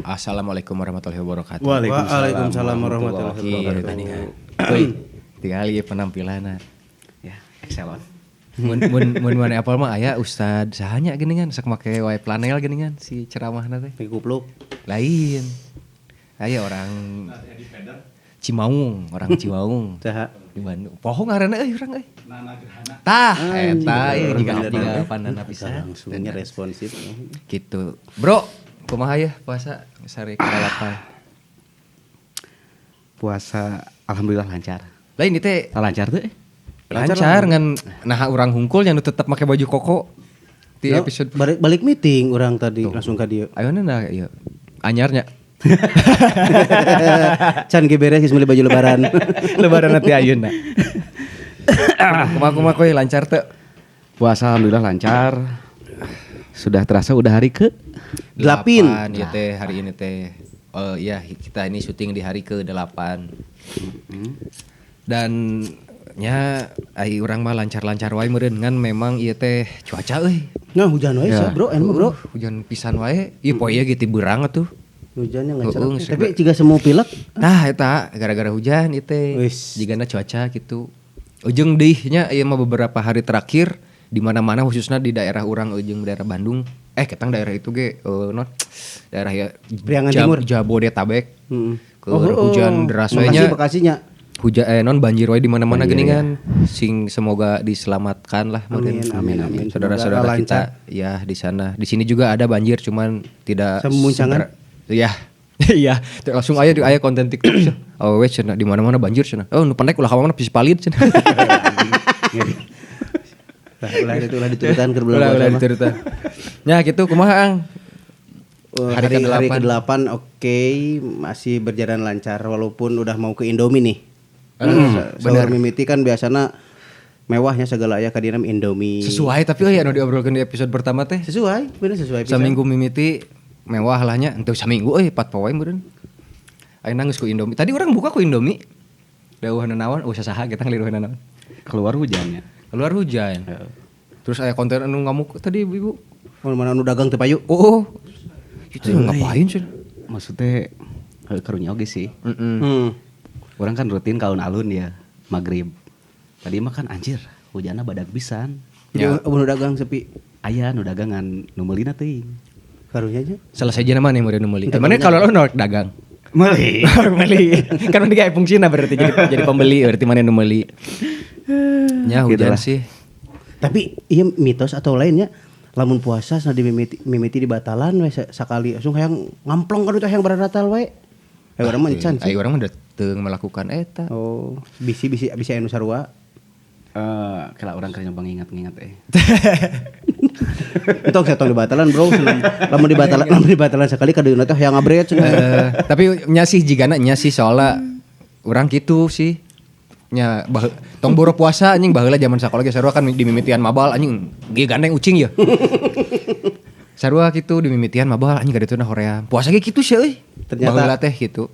Assalamualaikum warahmatullahi wabarakatuh. Waalaikumsalam warahmatullahi Iya, wabarakatuh. Tadi kan. Woi, tinggal ieu penampilanna. Ya, excellent. Mun mun mun mana apal mah aya ustad sahanya geuningan sok make wae flanel geuningan si ceramahna teh. Pi kupluk. Lain. Aya orang Cimaung, orang Cimaung. Saha? Di Bandung. Poho ngaranna euy urang euy. Tah, eta ieu jiga jiga panana pisan. Langsungnya responsif. Gitu. Bro, kumaha ya puasa sare ka-8? Puasa alhamdulillah lancar. Lain ieu teh Lancar tuh. Lancar ngan nah urang hungkul nya nu tetep make baju koko di Yo, episode balik balik meeting urang tadi langsung ka dieu. Ayeuna nah ieu anyarnya. Can ge beres geus meuli baju lebaran. Lebaran nanti ayeuna. Kumaha kumaha koy lancar teu? Puasa alhamdulillah lancar. Sudah terasa udah hari ke Delapan. Delapan, ieu teh hari ini teh. Oh iya, kita ini syuting di hari ke-8. Dan nya ai urang mah lancar-lancar wae meureun ngan memang ieu teh cuaca euy. Nah, hujan wae sih, Bro, anu Bro. Hujan pisan wae. Ieu poe ieu ge ti beurang atuh. Hujannya Heeh, ngecerek. geus Tapi jika semua pilek, Nah, eta gara-gara hujan ieu teh. Wis. Jigana cuaca gitu. Ujung deui nya ieu mah beberapa hari terakhir di mana-mana khususnya di daerah urang ujung daerah Bandung. Ketang daerah itu ge non daerah ya Priangan Timur. Jabodetabek. Heeh. Ke hujan deras we Bekasi, nya. Bekasinya. Hujan non banjir wae di mana-mana geuningan. Sing semoga diselamatkan lah meureun. Amin, amin, amin. Saudara-saudara Semoga kita lancar. ya di sana. Di sini juga ada banjir cuman tidak Semuncangan? Iya. Iya, langsung aya di aya konten TikTok cenah. Awewe cenah di mana-mana banjir cenah. Oh, nu pendek ulah ka mana bisi palid cenah. Lah, ulah itu ulah diturutan keur bulan Ulah puasa ulah mah. diturutan. Nya gitu kumaha Ang? Hari Hari hari ke-8. ke-8 oke, masih berjalan lancar walaupun udah mau ke Indomie nih. Sahur mimiti kan biasana mewahnya segala aya ka dina Indomie. Sesuai tapi euy anu diobrolkeun di episode pertama teh. Sesuai, bener sesuai pisan. Saminggu mimiti mewah lah nya, henteu saminggu euy 4 poe meureun. Ayeuna geus ku Indomie. Tadi urang buka ku Indomie. Dauhna naon? Oh sasaha kita ngeliruhna naon. Keluar hujannya. Keluar hujan. Terus aya konten anu ngamuk tadi ibu. Oh, mana anu dagang teu payu? Oh, oh. Itu ngapain sih? Maksudnya karunya oge sih. Heeh. Orang kan rutin ke alun-alun ya, maghrib. Tadi mah kan anjir, hujanna badag pisan. Jadi Ya. nu dagang sepi. Aya nu dagangan nu meulina teuing. Karunya aja. Selesai aja mana yang meuli. Mana kalau lo nolak dagang? Meuli. Meuli. Kan nanti kayak fungsina berarti jadi pembeli berarti mana nu meuli. Ya hujan Gitulah. sih. Tapi iya mitos atau lainnya lamun puasa sana di mimiti, mimiti dibatalan we sakali langsung hayang ngamplong ka teh hayang bararatal we. Eh urang mah encan sih. Ayo urang mah udah teu melakukan eta. Oh, bisi bisi bisa anu sarua. Kala orang keur nyoba ngingat-ngingat eh. Entong saya tong dibatalan, Bro. Lamun dibatalan, lamun dibatalan sekali ka dieu teh hayang ngabret cenah. Tapi nya sih jigana nya sih soalnya urang gitu sih. Nya tong boro puasa anjing baheula zaman sakola ge sarua kan dimimitian mabal anjing ge gandeng ucing ya. Sarua gitu dimimitian mabal anjing kadituna hoream. Puasa ge kitu sih euy. Ternyata- baheula teh gitu.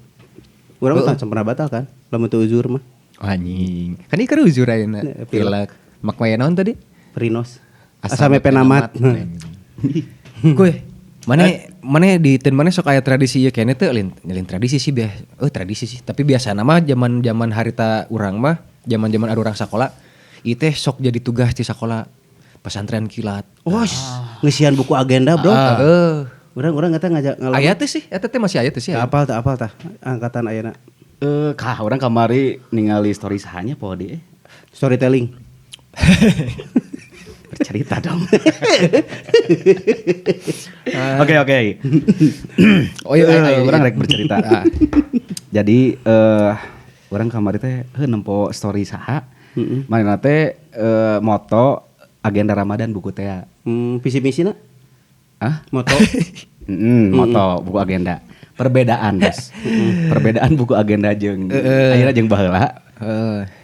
Urang mah can pernah batal kan? Lamun teu uzur mah. Anjing. Kan ieu keur uzur ayeuna. Pilek. Pilek. Mak maya naon tadi? Perinos. Asam penamat. Kuy, mana di ten mana sok aya tradisi ieu kene teh lain lain tradisi sih biasa. Oh, tradisi sih, tapi biasa nama zaman-zaman harita urang mah, zaman-zaman ada urang sakola, ieu teh sok jadi tugas di sakola pesantren kilat. Oh, ngisian buku agenda, Bro. Heeh. Urang-urang eta ngajak ngalaman. Aya teh sih, eta teh masih aya teh sih. Teu apal teu apal tah angkatan ayeuna. Kah orang kamari ningali story sahanya poho di Storytelling. Bercerita dong. Oke oke. Oh iya, iya, iya, Orang iya. rek bercerita. Jadi orang kamari teh nempo story saha. Manehna teh moto agenda Ramadan buku teh. Visi misina? Hah? Moto. Moto buku agenda. Perbedaan, Bos. Perbedaan buku agenda jeung ayeuna jeung baheula.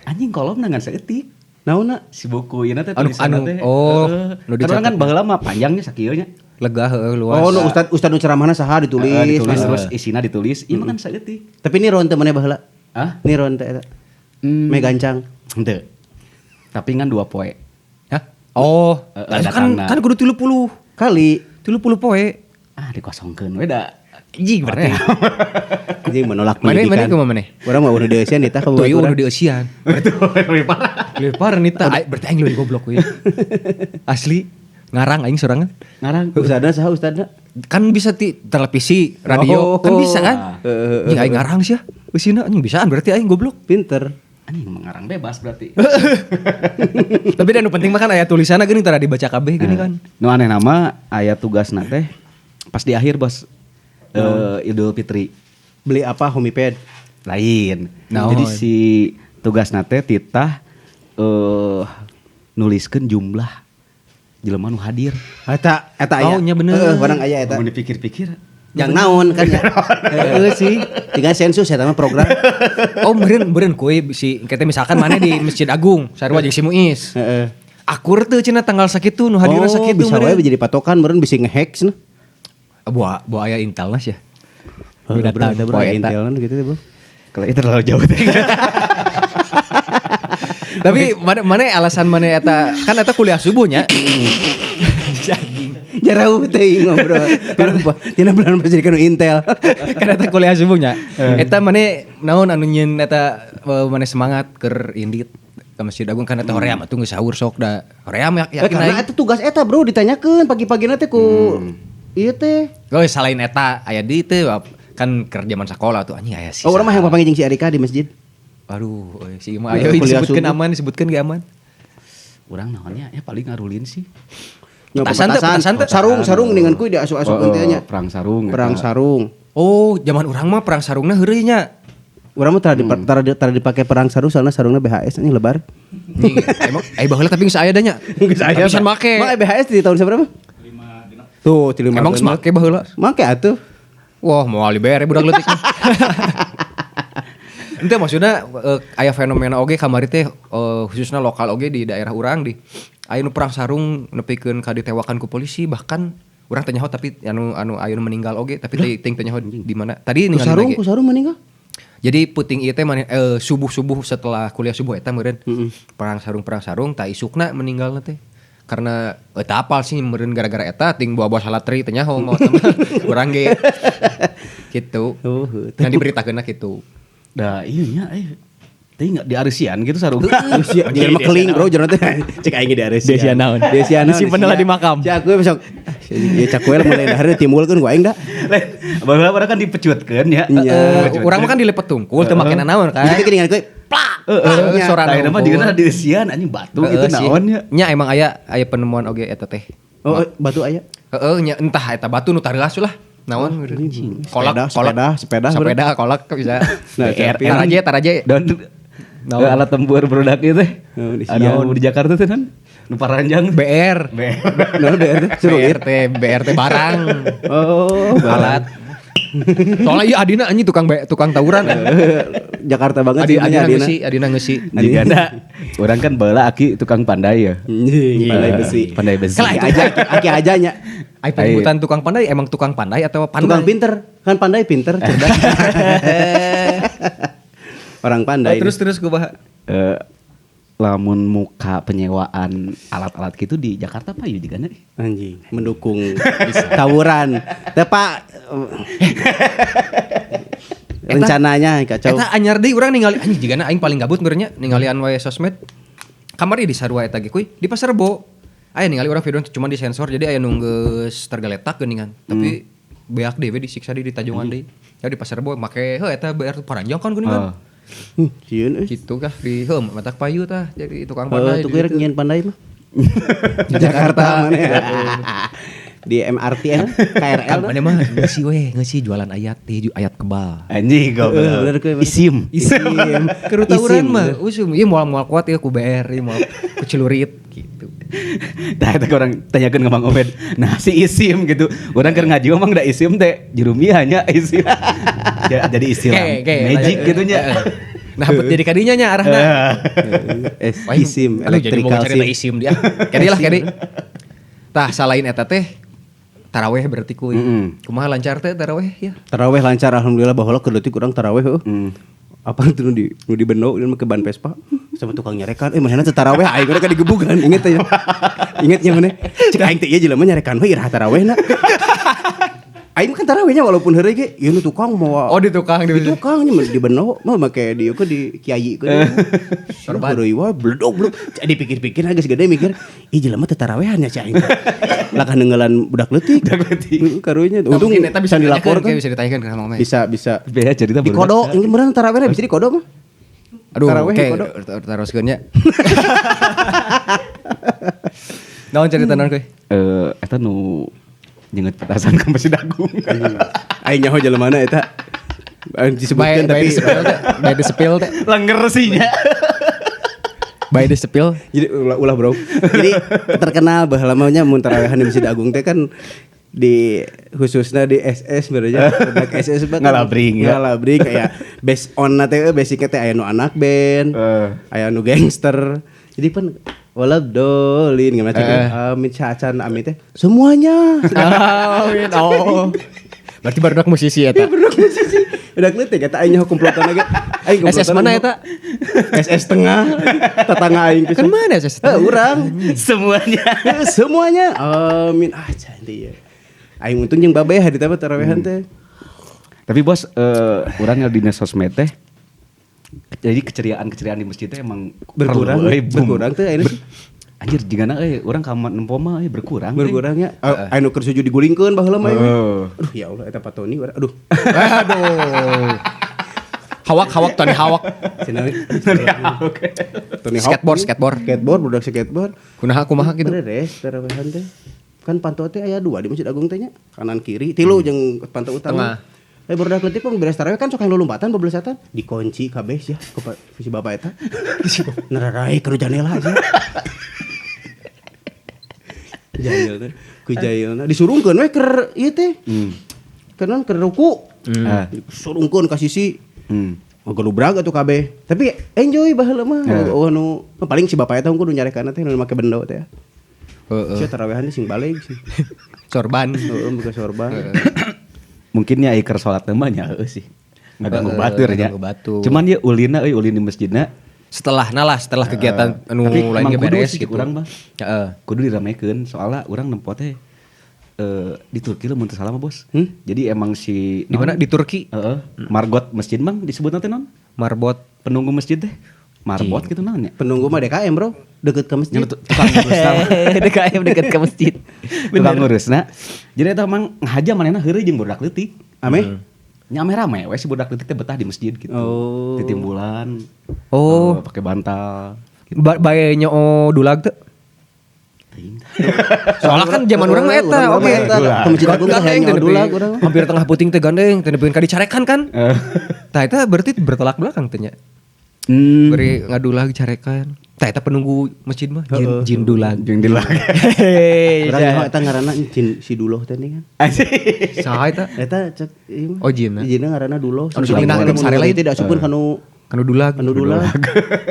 Anjing kolomna ngan saeutik. Naonna? Si buku ieu teh Anu- tulisanna anu, teh. oh, Heeh. nu Karena dicatat. kan baheula mah panjangnya sakieu nya. Lega heueuh luas. Oh, nu ustad ustad nu ceramahna saha ditulis. Heeh, ditulis terus isina ditulis. Ieu mah kan saeutik. Tapi ini ron teh maneh baheula. Hah? Ini ron teh eta. Me gancang. Henteu. Tapi ngan 2 poe. Hah? Oh, Heeh, kan datangna. kan kudu 30. Kali 30 poe. Ah dikosongkeun we da. Anjing berarti. Anjing menolak Mana pendidikan. mana kumaha maneh? Urang mah udah dieusian nita ka Tuh ieu babaturan. udah dieusian. Betul, lebih parah. Lebih parah nita. Berarti aing leuwih goblok we. Asli ngarang aing sorangan. Ngarang. Ustadna saha ustadna? Kan bisa ti televisi, radio, Oh. kan bisa kan? Anjing aing ngarang sih ya. Eusina anjing bisaan berarti aing goblok. Pinter. Anjing mengarang bebas berarti. Tapi dan nu penting mah kan aya tulisanna geuning tara dibaca kabeh geuning kan. Nu aneh nama aya tugasna teh pas di akhir bos. Idul Fitri Beli apa homiped? lain. Naon? Jadi si tugasna teh titah nuliskeun jumlah jelema nu hadir. Eta eta aya. Oh, nya bener. Heeh, barang aya eta. Mun dipikir-pikir Yang naon kan ya. Heeh sih. Tinggal sensus eta mah program. Oh meureun kuy si kita misalkan mana di Masjid Agung sarua jeung si Muis. Heeh. Akur teu cenah tanggal sakitu nu hadirna Oh, sakitu bisa wae meureun. jadi patokan meureun bisa ngehack cenah. Buah buah aya intelna sih ya. Heeh, Data, bro, eta bro, buah eta. intelna gitu teh, Bro. kalau itu terlalu jauh teh. Tapi mana alasan mana eta kan eta kuliah subuhnya. Jarauh teh ngobrol. Kenapa? Tina bulan pas jadi kanu intel. Kan eta kuliah subuhnya. Eta mana naon anu nyieun eta mana semangat keur indit ke Masjid Agung kan eta hoream atuh geus sahur sok da. Hoream ya yakin Karena aing. eta tugas eta bro ditanyakeun pagi-pagina teh ku ieu teh. Geus salain eta aya di teh kan keur zaman sakola tuh anjing aya sih. Oh, urang mah yang papanggih jeung si Erika di masjid. Aduh, euy, si Ima ayo Kuliah disebutkeun subuh. aman, disebutkeun ge aman. Urang naonnya ya paling ngarulin sih. Nya, Petasan teh, petasan teh. Sarung, sarung dengan kuy diasup-asupkeun teh nya. Perang sarung. Perang eta. sarung. Oh, zaman urang mah perang sarungna heureuy nya. Urang mah tara dipake perang sarung soalna sarungna BHS anjing lebar. Anjing, emang baheula tapi geus aya da nya. Geus aya. Tapi can make. Emang BHS di tahun seberapa? 5 Tuh, 5. Emang geus make baheula. Make atuh. Wah, moal dibere budak leutik. Ente maksudnya aya fenomena oge kamari teh khususnya lokal oge di daerah urang di aya nu perang sarung nepikeun ka ditewakan ku polisi bahkan urang teh nyaho tapi anu anu aya nu meninggal oge tapi teh teu nyaho di mana. Tadi Ku ningali sarung, lagi. ku sarung meninggal. Jadi puting ieu teh subuh-subuh setelah kuliah subuh eta meureun. Perang sarung tah isukna meninggalna teh. Karena teu apal sih meureun gara-gara eta ting bawa-bawa salatri teh nyaho maot mah. Urang ge. Gitu. Oh, heuh. Yang diberitakeunna kitu. Da iya nya teh enggak di areusian gitu sarung. Usia, jangan mah keling bro, jangan teh. Cek aing di Aresia. Di Asia naon? Di Asia naon? Disimpen lah di makam. Cek aku besok. Ya cak we mulai dahar timbulkeun ku aing da. Lain, baheula urang kan dipecutkeun ya. Iya. Urang mah kan dilepet tungkul teu make naon kan. Jadi geuningan kuy plak. Heeh, Heeh, sorana Lain mah unggul. jeung di eusian anjing batu gitu Heeh sih. naon nya. Nya emang aya penemuan oge eta teh. Oh, batu aya. Heeh, nya entah eta batu nu tareuas lah. Naon Sepeda, kolak sepeda, sepeda, sepeda kolak bisa. Nah, taraje taraje. Dan Naon? alat tempur produk itu teh. Oh, di Anu di Jakarta teh kan nu paranjang. BR. Nah, BR teh suruh BRT barang. Oh, alat. Soalnya iya Adina anjing tukang tawuran. Jakarta banget sih Adina Adina. ngeusi, Adina ngeusi. Jigana urang kan baheula aki tukang pandai ya. Anjing, pandai besi. Pandai besi. Aki aja, aki aja nya. Ai penyebutan tukang pandai emang tukang pandai atau pandai? Tukang pinter, kan pandai pinter, cerdas. Orang pandai. Oh, terus kumaha? Lamun muka penyewaan alat-alat gitu di Jakarta payu jigana. Anjing, mendukung tawuran. Teh Pak rencananya kacau. Eta anyar deui urang ningali anjing jigana aing paling gabut meureun nya ningalian wae sosmed. Kamari di sarua eta ge kuy di Pasar Rebo. Aya ningali urang video cuma disensor jadi aya nu geus tergeletak geuningan. Tapi beak deui we disiksa deui ditajungan deui. Ya di Pasar Rebo make heuh eta BR paranjang kan geuningan. Sieun euy. Gitu kah di heuh matak payu tah jadi tukang Heuh, pandai. tuh di kuy ditu. nyian pandai mah. Di Jakarta mana ya? Di MRT KRL. Kan mana mah ngeusi we, ngeusi jualan ayat di ayat kebal. Anjing goblok. Bener, kuy, bener. Isim. Isim. Kerutauran Isim, mah usum ieu moal-moal kuat ieu ku BR ieu moal ku celurit gitu. Tah eta orang tanyakeun ka Mang Obed. Nah, si isim gitu. Urang keur ngaji mah da isim teh jurumiyah nya isim. Jadi istilah magic gitu nya. Nah, bet jadi kadinya nya arahna. Wah, Isim, aduh, jadi mau electrical cerita sim. isim dia. Kadi lah kadi. Tah salain eta teh taraweh berarti kuy. Kumaha lancar teh taraweh ya? Taraweh lancar alhamdulillah baheula keur leutik urang taraweh heuh. Apa itu nu di bendo nu make ban Vespa sama tukang nyarekan manehna teh taraweh aing urang ka digebugan inget teh. Ingetnya maneh. Cek aing teh ieu jelema nyarekan we iraha tarawehna. Aing kan tarawihnya walaupun heureuy ge ieu nu tukang mawa. Oh, di tukang di tukang nya di beno mah make di ieu di kiai ke. Sorban heureuy wae bledog bledog. Jadi pikir-pikir geus gede mikir, ih jelema teh tarawehan nya si aing. Lah kan neunggelan budak leutik. Budak leutik. Karunya untung eta bisa dilaporkan, bisa ditanyakeun ka Mang Omed. Bisa bisa. Bea cerita di kodo, ini beneran tarawihna bisa di kodo mah. Aduh, oke, taroskeun nya. Naon cerita naon kowe? Eta nu nyenget petasan ka Masjid Agung. Aing nyaho jelemana eta. Disebutkeun tapi by the spill teh. Lenger sih nya. By the spill. Jadi ulah bro. Jadi terkenal baheula mah nya mun tarawehan di Masjid Agung teh kan di khususnya di SS sebenarnya budak SS ngalabring ya. Ngalabring kayak based on teh basicnya teh aya nu anak band, aya nu gangster. Jadi pan waladolin gimana cek amin cacan amin teh semuanya. Amin. Oh. Berarti barudak musisi eta. Barudak musisi. Budak leutik eta aing nyaho komplotan ge. Aing SS mana eta? SS tengah. Tetangga aing pisan. Kan mana SS tengah? Urang semuanya. Semuanya. Amin. Ah cantik ya. Aing untung jeung babeh di teh tarawehan teh. Tapi bos urang dina sosmed teh jadi keceriaan-keceriaan di masjid teh emang berkurang, berkurang teh ayeuna. Anjir jigana euy urang ka nempo mah euy berkurang. Berkurang nya. Anu keur sujud digulingkeun baheula mah. Aduh ya Allah eta Pak Tony urang aduh. Aduh. Hawak Tony Hawak. Tony Hawk. Skateboard budak skateboard. Kunaha kumaha kitu? Beres tarawehan teh. Kan panto teh aya dua di Masjid Agung teh nya, kanan kiri, tilu jeung panto utama. Budak leutik pun beres tarawih kan sok yang lulumpatan bebelesatan dikunci kabeh sia ku si bapak eta. Nararai ke janela aja. Jahil teh, ku jahilna disurungkeun we keur ieu teh. Keun keur ruku. Disurungkeun ka sisi. Ngagelubrag atuh kabeh. Tapi enjoy baheula mah. Oh nu paling si bapak eta kudu nyarekanna teh nu make bendo teh. Heeh. Sia tarawehan sing balik sih. Sorban. Heeh, buka sorban. Mungkin nya iker salat teh mah nya heueuh sih. Ngaganggu batur nya. Cuman ya ulina euy ulin di masjidna setelah setelah kegiatan anu lain ge beres gitu. Urang mah. Heeh. Kudu diramekeun soalna urang nempo teh di Turki lamun teu salah mah bos. Jadi emang si di mana di Turki? Heeh. Marbot masjid mang disebutna teh naon? Marbot penunggu masjid teh. Marbot gitu naon nya? Penunggu mah DKM bro, deket ke masjid. Tukang ngurusna. DKM deket ke masjid. Tukang ngurusna. Jadi eta emang ngahaja manehna heureuy jeung budak leutik. Ame? Nya ame rame we si budak leutik teh betah di masjid gitu. Oh. Titimbulan. Oh, pakai bantal. Bae nyoo dulag teh. Soalnya kan zaman urang mah eta oke. Ke Masjid Agung teh hayang dulag urang. Hampir tengah puting teh gandeng, teh nepikeun ka dicarekan kan. Tah eta berarti bertolak belakang teh nya. Beri ngadulag carekan. Tah eta penunggu masjid mah jin dulag. Jin dulag. Urang nyaho eta ngaranna jin si Duloh teh kan. Saha eta? Eta cek ieu mah. Oh jinna. Jinna ngaranna Duloh. Anu sok sare lain tidak asupkeun kanu kanu dulag. Kanu dulag.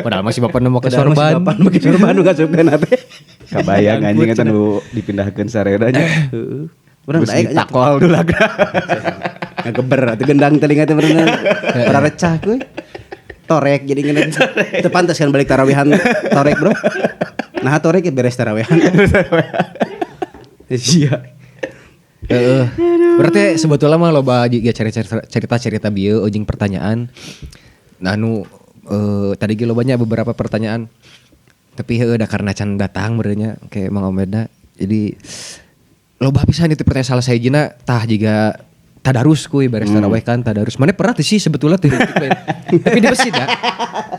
Padahal masih bapak make sorban. Bapak make sorban nu ngasupkeun teh. Kabayang anjing eta nu dipindahkeun sareda nya. Heeh. Urang daek takol dulag. Ngageber atuh gendang telinga teh berenang. Ora recah kuy. Torek jadi ngene. Teu pantes kan balik tarawehan torek bro. Nah torek ya beres tarawehan. Iya. Heeh. Berarti sebetulnya mah loba jiga cerita-cerita bieu jeung pertanyaan. Nah nu tadi ge lobanya beberapa pertanyaan. Tapi heueuh da karena can datang meureunnya kayak Mang Omedna. Jadi loba pisan itu pertanyaan salah sahijina tah jiga tadarus kuy beres tarawih kan tadarus. Mana pernah tuh sih sebetulnya tuh. Tapi di masjid ya.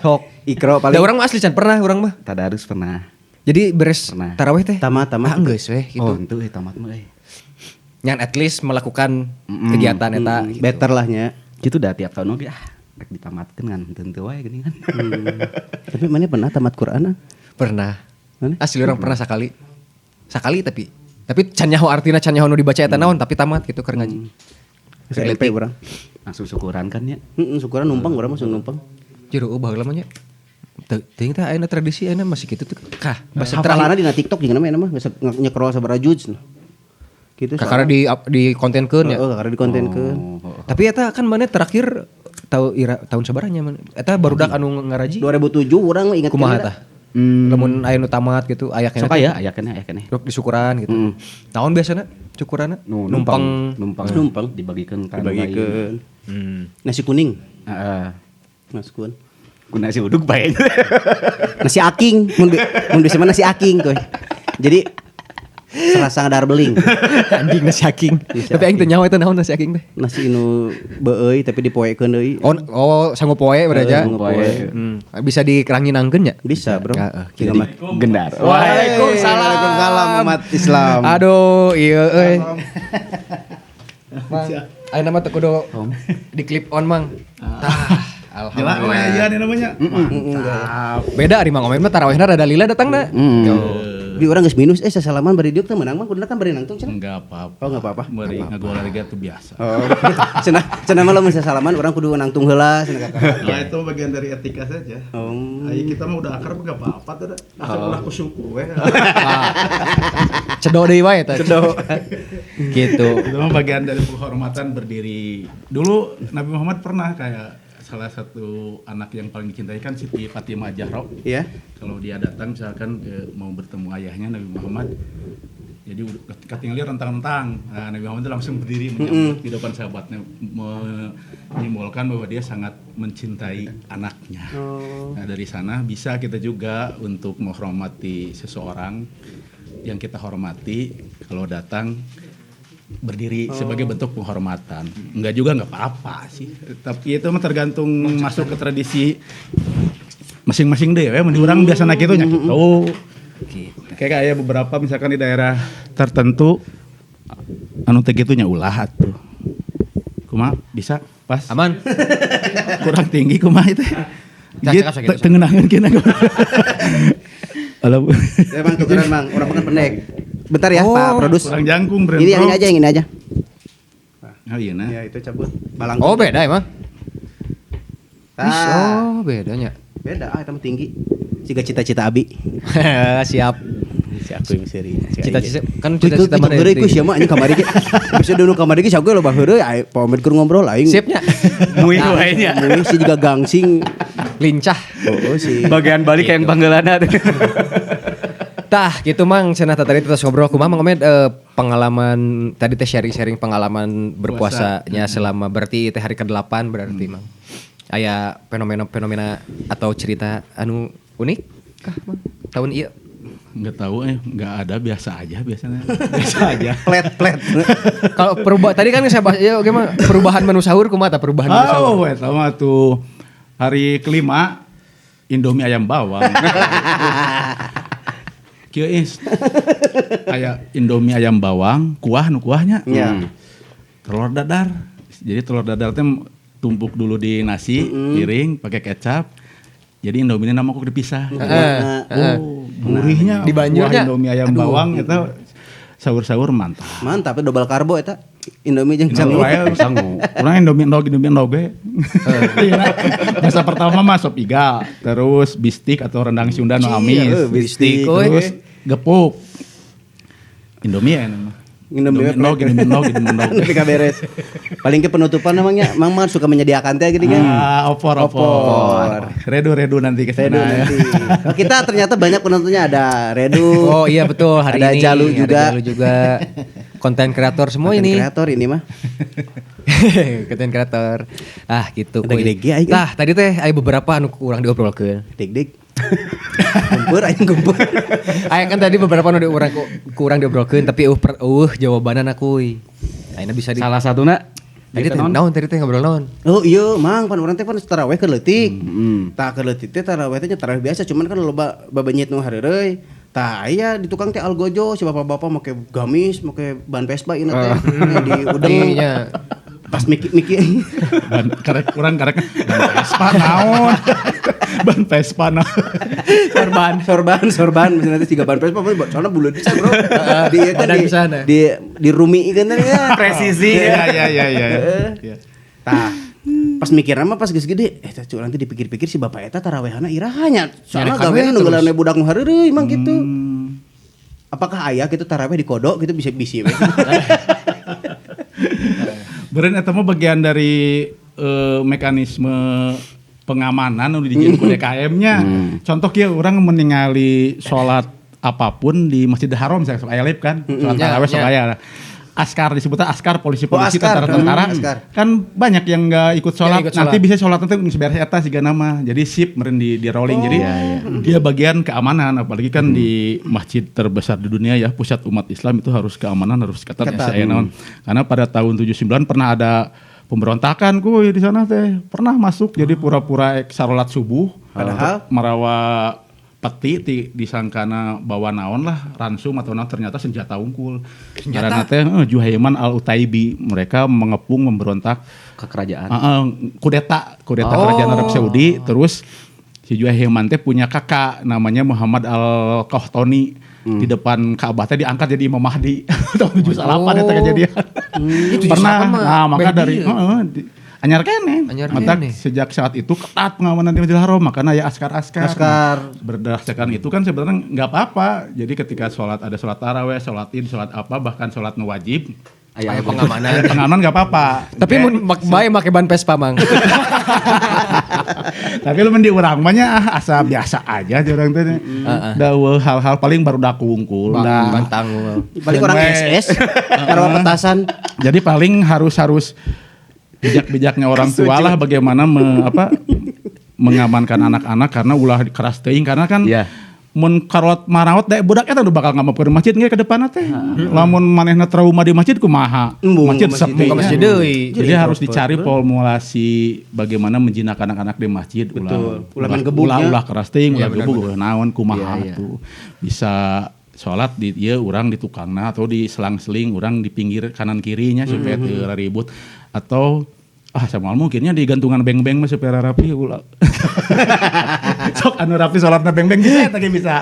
Sok ikro paling. Da urang mah asli can pernah urang mah. Tadarus pernah. Jadi beres tarawih teh. Tamat. Ah geus weh gitu. Oh, henteu tamat mah euy. Nyan at least melakukan kegiatan eta gitu. Better lah nya. Gitu dah tiap tahun oge ah rek ditamatkeun ngan henteu wae geuning kan. Tapi mana pernah tamat Quran? Pernah. Mana? Asli urang pernah sekali. Sekali tapi can nyaho artina can nyaho nu dibaca eta naon tapi tamat gitu keur ngaji. SMP urang. Langsung syukuran kan ya? Syukuran numpang urang langsung numpang. Jero baheula mah nya. Teuing teh ayeuna tradisi ayeuna masih kitu tuh. Kah, bahasa terakhir dina TikTok jeung nama mah geus nyekrol sabaraha juz. Gitu. Kakara di kontenkeun ya. Heeh, kakara dikontenkeun. Tapi eta kan mana terakhir tahun sabaranya mana? Eta barudak anu ngaraji 2007 urang ingat kumaha tah? Lamun aya nu tamat gitu, aya keneh. Sok aya keneh. Ruk disyukuran gitu. Naon biasana syukuranna? Numpang. Numpang dibagikeun ka dibagikeun. Nasi kuning. Heeh. Nasi kuning. Ku nasi uduk bae. Nasi aking, mun bisa mah nasi aking koy. Jadi serasa darbeling. Anjing nasi aking. Tapi aing teu nyaho eta naon nasi aking teh. Nasi nu beueuy tapi dipoekeun deui. Oh, sanggup poe berarti. Sanggup poe. Bisa dikeranginangkeun nya? Bisa, Bro. Heeh. Gendar. Waalaikumsalam. Waalaikumsalam umat Islam. Aduh, iya euy. Mang, ayeuna mah teu kudu di clip on, Mang. Tah, alhamdulillah. Jelas ya namanya. Mantap. Beda ari Mang Omed mah tarawihna rada lila datangna. Bi urang geus minus sasalaman bari diuk teh meunang mah kuduna kan bari nangtung cenah. Enggak apa-apa. Oh, enggak apa-apa. Bari ngagolariga tuh biasa. Oh. Cenah mah lamun sasalaman urang kudu nangtung heula cenah kakak. Nah, itu bagian dari etika saja. Ayo kita mah udah akrab enggak apa-apa tuh. Asal ulah kusuku we. Cedok deui wae eta. Cedok. Gitu. Itu mah bagian dari penghormatan berdiri. Dulu Nabi Muhammad pernah kayak salah satu anak yang paling dicintai kan Siti Fatimah Zahra. Iya. Kalau dia datang misalkan mau bertemu ayahnya Nabi Muhammad, jadi ketinggalan rentang-rentang. Nah, Nabi Muhammad itu langsung berdiri menyambut di depan sahabatnya, menyimbolkan bahwa dia sangat mencintai anaknya. Oh. Nah, dari sana bisa kita juga untuk menghormati seseorang yang kita hormati kalau datang berdiri sebagai bentuk penghormatan. Enggak juga enggak apa-apa sih. Tapi itu mah tergantung masuk ke tradisi masing-masing deh ya. Mun urang biasana kitu nya kitu. Kayak beberapa misalkan di daerah tertentu anu teh kitu nya ulah atuh. Kumaha bisa pas? Aman. Kurang tinggi kumaha itu. Tengenahan kena. Halo. Emang tukeran Mang, urang makan pendek. Bentar ya, Pak Produs. Kurang jangkung, Bro. Ini yang ini aja, yang ini aja. Oh iya nah. Ya itu cabut. Balang. Oh beda emang. Oh bedanya. Beda, itu mah tinggi. Siga cita-cita Abi. Siap. Si aku yang seri. Cita-cita kan cita-cita mana? Heureuy ku sia mah anjing kamari ge. Bisa dulu kamari ge sagoe loba heureuy ai Pak Omed keur ngobrol aing. Siapnya. Mui wae nya. Mui si juga gangsing lincah. Oh si. Bagian balik yang panggeulana. Tah gitu Mang, cenah tadi terus ngobrol kumaha Mang Omed pengalaman tadi teh sharing-sharing pengalaman berpuasanya selama berarti teh hari ke-8 berarti Mang. Aya fenomena-fenomena atau cerita anu unik kah Mang tahun ieu? Enggak tahu enggak ada, biasa aja biasanya. Biasa aja. Plet-plet. Kalau perubah tadi kan saya bahas ya oke Mang, perubahan menu sahur kumaha tah perubahan menu sahur? Oh, eta mah tuh hari kelima Indomie ayam bawang. Kieu is aya Indomie ayam bawang, kuah nu kuahnya. Iya. Telur dadar. Jadi telur dadar teh tumpuk dulu di nasi, piring pakai kecap. Jadi Indomie nama kok dipisah. Oh, gurihnya di banjurnya Indomie ayam bawang eta sahur-sahur mantap. Mantap double karbo eta. Indomie jeung sangu. Sangu. Urang Indomie endog ge. Masa pertama mah sop iga, terus bistik atau rendang Sunda nu amis, bistik, terus gepuk. Indomie ya nama. Indomie endog. Nepi ka beres. Paling ke penutupan namanya Mang Mar suka menyediakan teh gini kan. Opor. Redu nanti ke sana. Nanti. Oh, kita ternyata banyak penontonnya, ada Redu. Oh iya betul, hari ada ini Jalu juga. Ada Jalu juga. Konten kreator semua ini. Konten kreator ini mah. Konten kreator. Ah gitu. Ada. Tah tadi teh aya beberapa anu kurang diobrolkeun. Deg-deg. Kumpur aing kumpur. Aya kan tadi beberapa anu kurang diobrolkeun tapi jawabanan aku. Ayeuna bisa di salah satuna tadi teh naon tadi teh ngobrol naon? Oh iya, Mang, pan urang teh pan tarawih keur leutik. Tah keur leutik teh tarawih teh nya tarawih biasa cuman kan loba babenyit nu hareureuy. Tah aya di tukang teh algojo si bapak-bapak make gamis, make ban Vespa ieu teh di udeng. Pas mikir-mikir ban karek kurang karek ban Vespa naon. Ban Vespa naon. Sorban misalnya teh siga ban Vespa soalnya buleud pisan, Bro. Di di rumi kan ya. Presisi. Iya. Tah pas mikirna mah pas geus gede eta cu nanti dipikir-pikir si bapak eta tarawehana iraha nya. Soalna gaweana nunggulan budak nu hareureuy emang gitu. Apakah aya gitu taraweh di kodok gitu bisa bisi we. Beureun eta mah bagian dari mekanisme Pengamanan nu dijieun ku DKM-nya. Contoh kieu, urang meningali salat apapun di Masjidil Haram misalnya sok aya live kan, salat tarawih sok aya. Askar, disebutnya askar, polisi-polisi, Oh, askar. tentara-tentara Askar. kan banyak yang nggak ikut sholat, Yang ikut nanti sholat. bisa sholat nanti geus beres eta siga nama jadi sip meureun di rolling, jadi dia bagian keamanan, apalagi kan di masjid terbesar di dunia ya, pusat umat Islam, itu harus keamanan harus ketat, Ketat. ya, saya naon. Karena pada tahun 79 pernah ada pemberontakan kuy di sana teh, pernah masuk, jadi pura-pura ek sarolat subuh Padahal? marawa peti disangkana bawa naon lah, ransum atau naon, ternyata senjata unggul. Senjata teh Juhaiman Al Utaibi, mereka mengepung, memberontak Ke kerajaan. Kudeta kudeta kerajaan Arab Saudi. Terus si Juhaiman teh punya kakak namanya Muhammad Al Qahtani, di depan Ka'bah teh diangkat jadi Imam Mahdi tahun 78 eta kejadian. Itu Pernah. 78 mah Nah, maka beh dari dia. heeh, anyar keneh. Anyar Mata keneh. sejak saat itu ketat pengamanan di Masjidil Haram, makanya ya askar-askar. Askar. Nah, berdasarkan itu kan sebenarnya nggak apa-apa. Jadi ketika sholat, ada sholat taraweh, sholat id, sholat apa, bahkan sholat nu wajib, Aya pengamanan. ada pengamanan nggak apa-apa. Tapi mun bae make ban Vespa, Mang. Tapi lu mending urang mah nya ah, asa biasa aja di urang teh. Da eueuh hal-hal paling baru wungkul. Dah. Ban tanggung. Paling orang We. SS, karo petasan. Jadi paling harus harus bijak-bijaknya orang tua lah bagaimana apa, mengamankan anak-anak karena ulah keras teuing, karena kan mun karot maraot deh budak eta udah bakal ngamapkeun masjid ge ke depan teh. Lamun manehna trauma di masjid kumaha? Embung Masjid ke masjid sepi. deui. Ke masjid deui. Jadi harus dicari formulasi bagaimana menjinakkan anak-anak di masjid. Betul. Ulah Ulah main gebuknya. ulah, ulah keras teuing, ulah Iya, benar, gebuk, ulah naon kumaha Iya, iya. tuh. Bisa sholat di ieu urang di tukangna atau di selang-seling urang di pinggir kanan kirinya supaya teu ribut, atau ah sama mungkinnya di gantungan beng-beng mah supaya rapi ulah. Sok anu rapi sholatna beng-beng bisa eta ge bisa.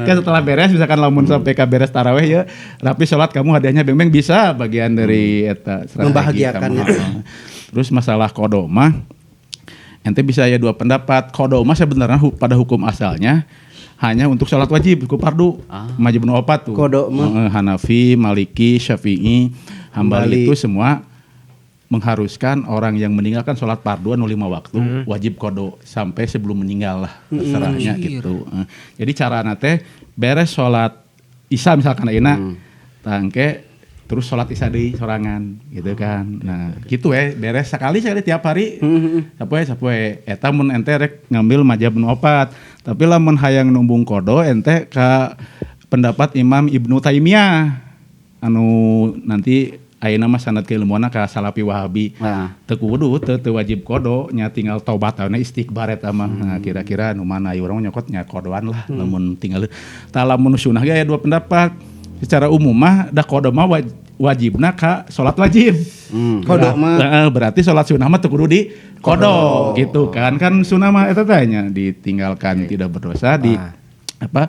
Kan setelah beres misalkan lamun sampai ka beres taraweh ya rapi sholat, kamu hadiahnya beng-beng, bisa bagian dari eta strategi Membahagiakannya. kamu. Terus masalah kodo mah ente bisa ya dua pendapat. Kodo mah sebenarnya pada hukum asalnya hanya untuk sholat wajib, hukum fardu. Wajib nu opat tuh. Kodo mah. Hanafi, Maliki, Syafi'i, Hambali. Hambali itu semua mengharuskan orang yang meninggalkan sholat fardu anu 5 waktu wajib kodo sampai sebelum meninggal lah, terserahnya gitu. Jadi cara teh beres sholat isya misalkan ayeuna tangke terus sholat isya deui sorangan gitu kan. Nah, gitu beres sekali sekali tiap hari. Sapoe sapoe eta mun ente rek ngambil majab nu opat. Tapi lamun hayang numbung kodo ente ka pendapat Imam Ibnu Taimiyah anu nanti ayeuna mah sanad keilmuanna ka Salafi Wahabi. Teu kudu teu teu wajib kodo nya, tinggal taubat nya, istighfar eta mah. Nah, kira-kira anu mana ieu urang nyokot nya kodoan lah lamun tinggal. Tah, lamun sunah ge aya dua pendapat. Secara umum mah da kodo mah wajibna ka salat wajib. Kodo mah. Heeh, berarti salat sunah mah teu kudu di kodo gitu kan. Kan sunah mah eta teh nya ditinggalkan tidak berdosa, di apa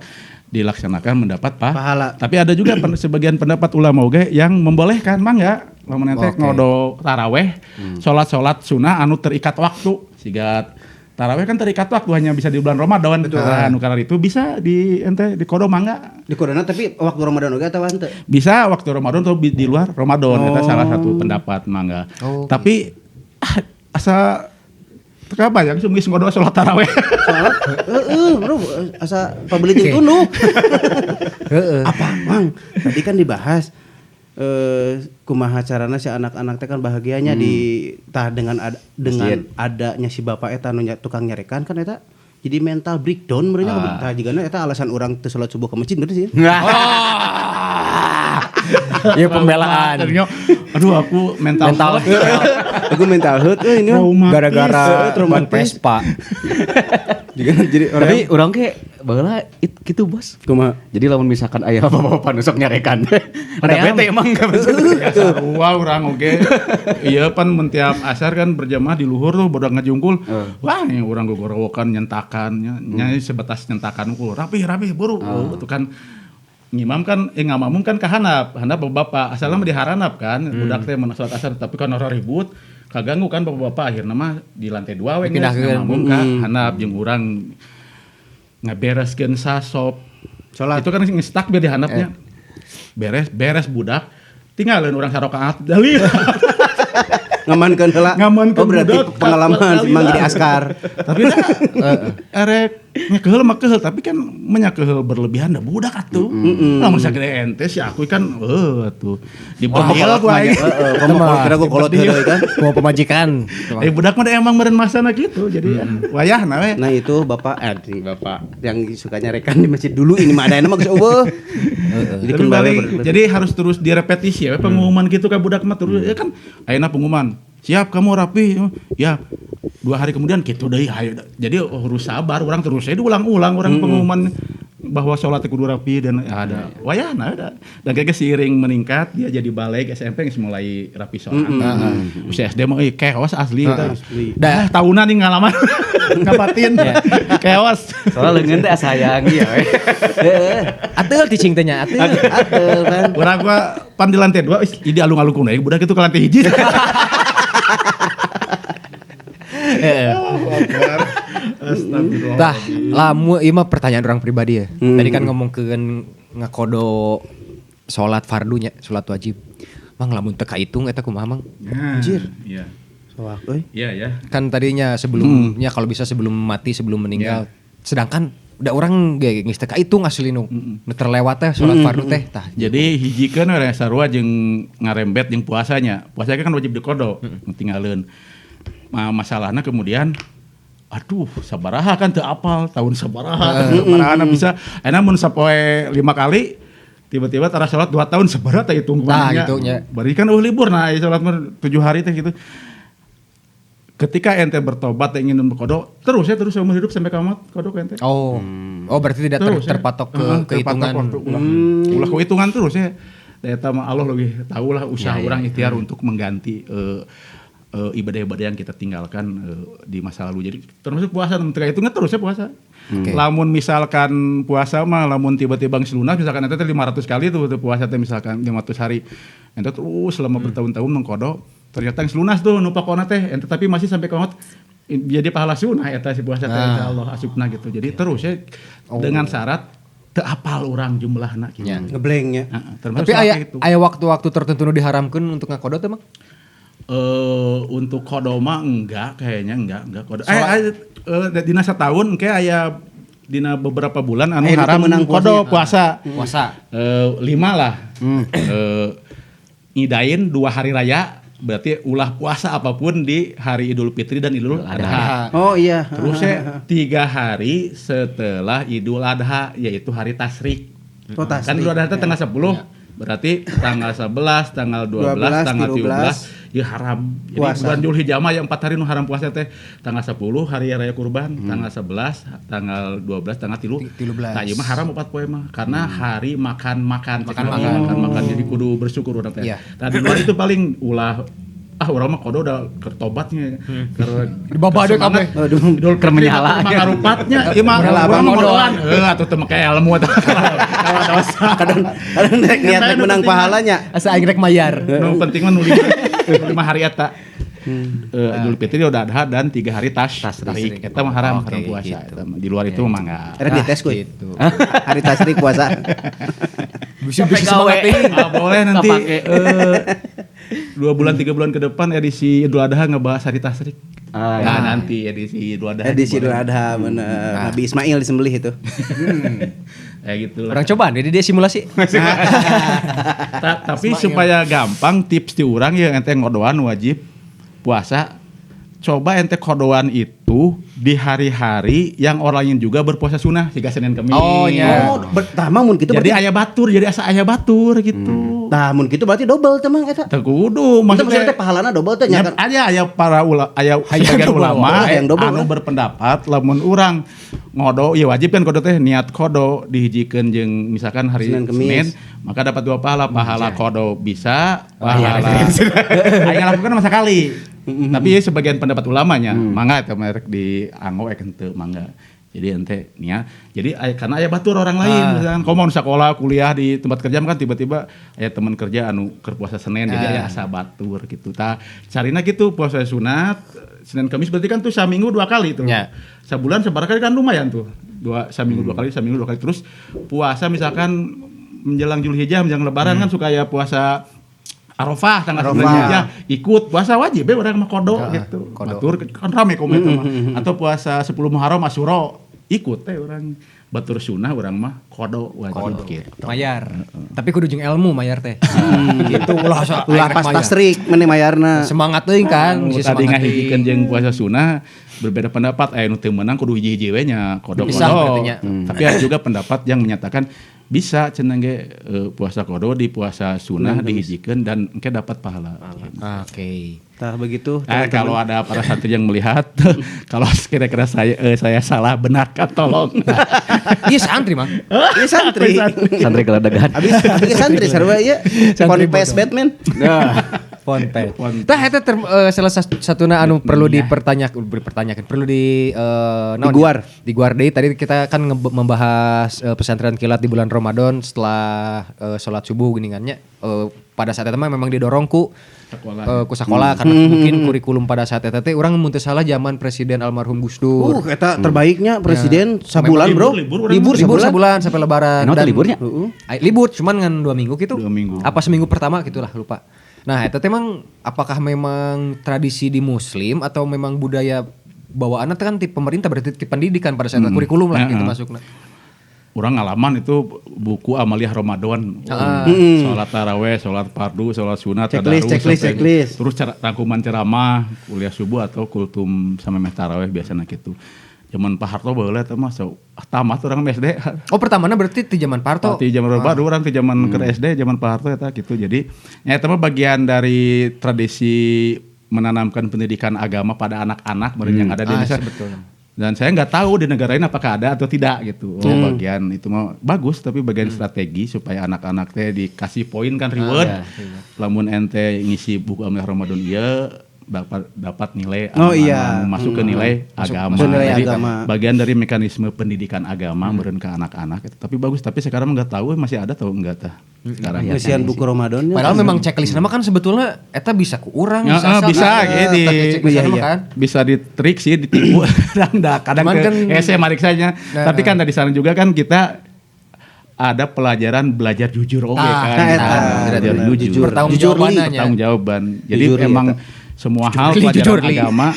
dilaksanakan mendapat Pahala. Tapi ada juga sebagian pendapat ulama oge yang membolehkan mangga lamun ente ngodo taraweh, salat-salat sunah anu terikat waktu. Siga taraweh kan terikat waktu hanya bisa di bulan Ramadan. Nah, anu karena itu bisa di ente di kodo mangga. Di kodona tapi waktu Ramadan oge atawa henteu? Bisa waktu Ramadan atau di luar Ramadan, eta salah satu pendapat mangga. Tapi asa teu kabayang geus ngodo salat taraweh. Soalnya heeh bro, asa pabeli jeung tunduh. Heeh. Apa, Mang? Tadi kan dibahas kumaha carana si anak-anak teh kan bahagianya di tah dengan dengan adanya si bapak eta anu tukang nyarekan kan eta jadi mental breakdown merenya, tah jigana eta alasan orang teu salat subuh ke masjid ngerti sih. Ya pembelaan. Aduh, aku mental Mental. Aku mental health euy ini mah. Traumatis. Gara-gara Heeh, ban traumatis. Vespa. Jigana jadi orang Tapi urang ke baheula kitu bos. kumaha? Jadi lamun misalkan aya bapak-bapak nu sok nyarekan. Ada Hoream. bete emang enggak Wah, orang oke. Iya pan mun tiap asar kan berjamaah di luhur tuh bodak ngajungkul. Wah, ini orang gogorowokan nyentakan nya, nya sebatas nyentakan ukur. Rapi rapi buru. Oh, itu kan ngimam kan ngamamum kan kahanap, handap bapak-bapak. Asalna mah diharanap kan, budak teh mun salat asar tapi kan orang ribut, kaganggu kan bapak-bapak, akhirna mah di lantai 2 we geus Dipindahkeun. ngamamum ka handap jeung urang ngabereskeun sasop. Salat. Itu kan geus takbir di handapnya. Beres beres budak tinggalin orang sarokaat dalil. Ngamankeun heula. Ngamankeun oh berarti budak, pengalaman si Mang jadi askar. Tapi dah erek nyakeheul mah keheul tapi kan menyakeheul berlebihan da budak atuh. Lamun sagede ente si aku kan atuh. Dibahil ku aing. Heeh, komo kira ku kolot heureuy kan. Mau pemajikan. Budak mah emang meureun masana gitu. Jadi wayahna we. Nah itu bapak bapak yang suka nyarekan di masjid dulu ini mah ada mah geus eueuh. Jadi kembali jadi harus terus direpetisi ya pengumuman gitu ka budak mah terus ya kan ayeuna pengumuman. Siap kamu rapi ya 2 hari kemudian gitu deui hayo. Jadi harus sabar orang terus saya diulang-ulang orang pengumuman bahwa sholat kudu rapi dan ada wayahna ada. Dan kayak seiring meningkat dia jadi balik SMP geus mulai rapi sholat. Usia SD mah euy keos asli eta. Dah tahunan nih ngalaman ngapatin. Keos. Soalnya leungeun teh asa hayang ieu we. Heeh. Ateul cicing teh nya, ateul. Ateul kan. Urang gua pan di lantai 2 jadi alung-alung kuno budak itu ke lantai 1. Tah, lamu ieu mah pertanyaan orang pribadi ya. Tadi kan ngomongkeun ngakodo salat fardunya, salat wajib. Mang lamun teu kahitung eta kumaha Mang? Anjir. Iya. Soak euy. Iya ya. Kan tadinya sebelumnya kalau bisa sebelum mati, sebelum meninggal. Sedangkan udah orang ge geus teu kahitung asli nu terlewat teh salat fardu teh tah. Jadi hijikeun we sarua jeung ngarembet jeung puasanya. Puasa kan wajib dikodo, tinggalin. Masalahnya kemudian aduh sabaraha kan teu apal tahun sabaraha sabarahana bisa ayeuna mun sapoe 5 kali tiba-tiba tara salat 2 tahun sabaraha teh hitung nah gitu nya. Bari kan eueuh libur nah salat mah 7 hari teh gitu. Ketika ente bertobat ingin berkodo terus ya terus seumur hidup sampai kiamat kodo ke ente. Oh. Oh berarti tidak terus, terpatok ke kehitungan. Terpatok waktu ulah kehitungan terus ya. Eta mah Allah lebih tahu lah usaha orang ikhtiar untuk mengganti ibadah-ibadah yang kita tinggalkan di masa lalu. Jadi termasuk puasa terhitungnya terus ya puasa. Okay. Lamun misalkan puasa mah lamun tiba-tiba geus lunas misalkan eta teh 500 kali tuh puasa teh misalkan 500 hari. Ente terus selama bertahun-tahun mengkodo ternyata geus lunas tuh nu pokona teh ente tapi masih sampai kiamat jadi pahala sunah eta si puasa teh insyaallah asupna gitu. Jadi terus ya dengan syarat teu apal urang jumlahna gitu. Ya. Ngeblengnya. Tapi aya waktu-waktu tertentu nu diharamkeun untuk ngakodo teh Mang? Untuk kodo mah enggak kayaknya enggak kodo. Dina setahun kayak aya dina beberapa bulan anu haram kodo puasa. Puasa. 5 lah. Ngidain 2 hari raya berarti ulah puasa apapun di hari Idul Fitri dan Idul Adha. Oh iya. Terus 3 hari setelah Idul Adha yaitu hari Tasyrik. Oh, Tasyrik. Kan Idul Adha itu tanggal 10. Berarti tanggal 11, tanggal 12, tanggal 13 ya haram. Jadi puasa. Bulan Zulhijjah mah ya 4 hari nu haram puasa teh. Tanggal 10 hari raya kurban, tanggal 11, tanggal 12, tanggal 13. Tah ieu mah haram 4 poe mah karena hari makan-makan. Makan-makan jadi kudu bersyukur urang teh. Yeah. Tah di luar itu paling ulah urang mah kodo udah kertobatnya. Dibabade kabeh. Aduh, idul keur menyala. Makarupatnya ieu mah urang kodoan. Heuh atuh teu make ilmu eta. Kalah dosa. Kadang rek niat rek menang pahalanya. Asa aing rek mayar. Nu penting mah nu 5 hari eta. Idul Fitri udah Adha dan 3 hari tasyrik. Eta mah haram haram puasa eta. Di luar itu mah enggak. Rek dites kuy. Hari tasyrik puasa. Bisa semangat teuing. Boleh nanti 2 bulan 3 bulan ke depan edisi Idul Adha ngebahas hari tasyrik. Nah, nanti edisi Idul Adha. Edisi Idul Adha bener. Nabi Ismail disembelih itu. Ya gitu lah. Orang cobaan jadi dia simulasi. Tapi supaya gampang tips di urang ya ente ngodoan wajib puasa. Coba ente kodoan itu di hari-hari yang orang lain juga berpuasa sunah, siga Senin Kemis. Oh iya. Oh, tah mun kitu jadi aya batur, jadi asa aya batur gitu. Tah mun kitu berarti double teh mang eta. Teu kudu, maksudnya teh pahalana double teh nya kan. Aya para aya sebagian ulama yang double, anu berpendapat lamun urang ngodo ya wajib kan kodo teh niat kodo dihijikeun jeung misalkan hari Senin, maka dapat 2 pahala, pahala kodo bisa, pahala aing lakukan masa kali. Tapi ya sebagian pendapat ulamanya, mangga eta merek di anggo ek henteu mangga. Jadi ente niat. Jadi karena aya batur orang lain misalkan komo sekolah, kuliah di tempat kerja kan tiba-tiba aya teman kerja anu keur puasa Senin jadi aya asa batur gitu. Tah carina gitu puasa sunat Senin Kamis berarti kan tuh saminggu 2 kali tuh. Ya. Sabulan sabaraha kali kan lumayan tuh. Saminggu 2 kali, saminggu 2 kali. Terus puasa misalkan menjelang Zulhijjah, menjelang Lebaran kan suka ya puasa Arafah tanggal 9 Zulhijjah ikut puasa wajib we urang mah kodo gitu. Batur kan rame komo eta mah. Atau puasa 10 Muharram Asyura ikut teh urang batur sunah urang mah kodo wajib gitu. Mayar. Tapi kudu jeung ilmu mayar teh. Gitu ulah ulah pas tasrik mene mayarna. Semangat teuing kan, tadi ngahijikeun jeung puasa sunah berbeda pendapat aya nu teu meunang kudu hiji-hiji we nya kodo-kodo. Tapi ada juga pendapat yang menyatakan bisa cenah ge puasa kodo di puasa sunah dihijikeun dan engke dapat pahala. Oke. Tah begitu. Kalau ada para santri yang melihat kalau kira-kira saya salah benarkah tolong. Iya santri mah. Iya santri. Santri geledegan. Abis santri sarua ieu. Ponpes Batman. Nah, ponpes. Tah eta salah satuna anu perlu dipertanyakan, perlu di diguar. Diguar deui tadi kita kan membahas pesantren kilat di bulan Ramadan setelah sholat subuh geuningannya pada saat itu memang didorong ku sekolah, ku sekolah karena mungkin kurikulum pada saat itu teh urang mun teu salah zaman Presiden almarhum Gus Dur. Eta terbaiknya presiden ya. Sabulan bro. Libur sabulan sampai lebaran. Dan liburnya? Libur cuman ngan 2 minggu gitu. 2 minggu. Apa seminggu pertama gitulah lupa. Nah, eta teh emang apakah memang tradisi di muslim atau memang budaya bawaanna teh kan ti pemerintah berarti ti pendidikan pada saat kurikulum lah gitu masukna. Orang ngalaman itu buku Amaliyah Ramadan, sholat taraweh, sholat fardu, sholat sunat, checklist, checklist. Terus rangkuman ceramah, kuliah subuh atau kultum sama meh taraweh biasanya gitu. Zaman Pak Harto baheula eta mah tamat orang SD. Oh pertamana berarti di zaman Pak Harto. Di zaman baru orang di zaman ke SD zaman Pak Harto eta gitu. Jadi nya eta mah bagian dari tradisi menanamkan pendidikan agama pada anak-anak yang ada di Indonesia. Sebetulnya. Dan saya nggak tahu di negara ini apakah ada atau tidak gitu. Oh, bagian itu mah bagus tapi bagian strategi supaya anak-anak teh dikasih poin kan reward. Lamun ente ngisi buku Amaliyah Ramadan ieu dapat nilai masuk ke nilai agama. Nilai jadi agama. Bagian dari mekanisme pendidikan agama meureun ke anak-anak gitu. Tapi bagus, tapi sekarang nggak tahu masih ada atau enggak tah. Sekarang ngisian buku Ramadannya. Padahal memang checklist nama kan sebetulnya eta bisa ku urang bisa bisa gitu. Kan. Bisa ditrik sih, ditipu. Kadang kan saya mariksanya. Nah, tapi kan dari sana juga kan kita ada pelajaran belajar jujur oke kan. Belajar jujur. Pertanggungjawaban. Jadi emang semua hal pelajaran agama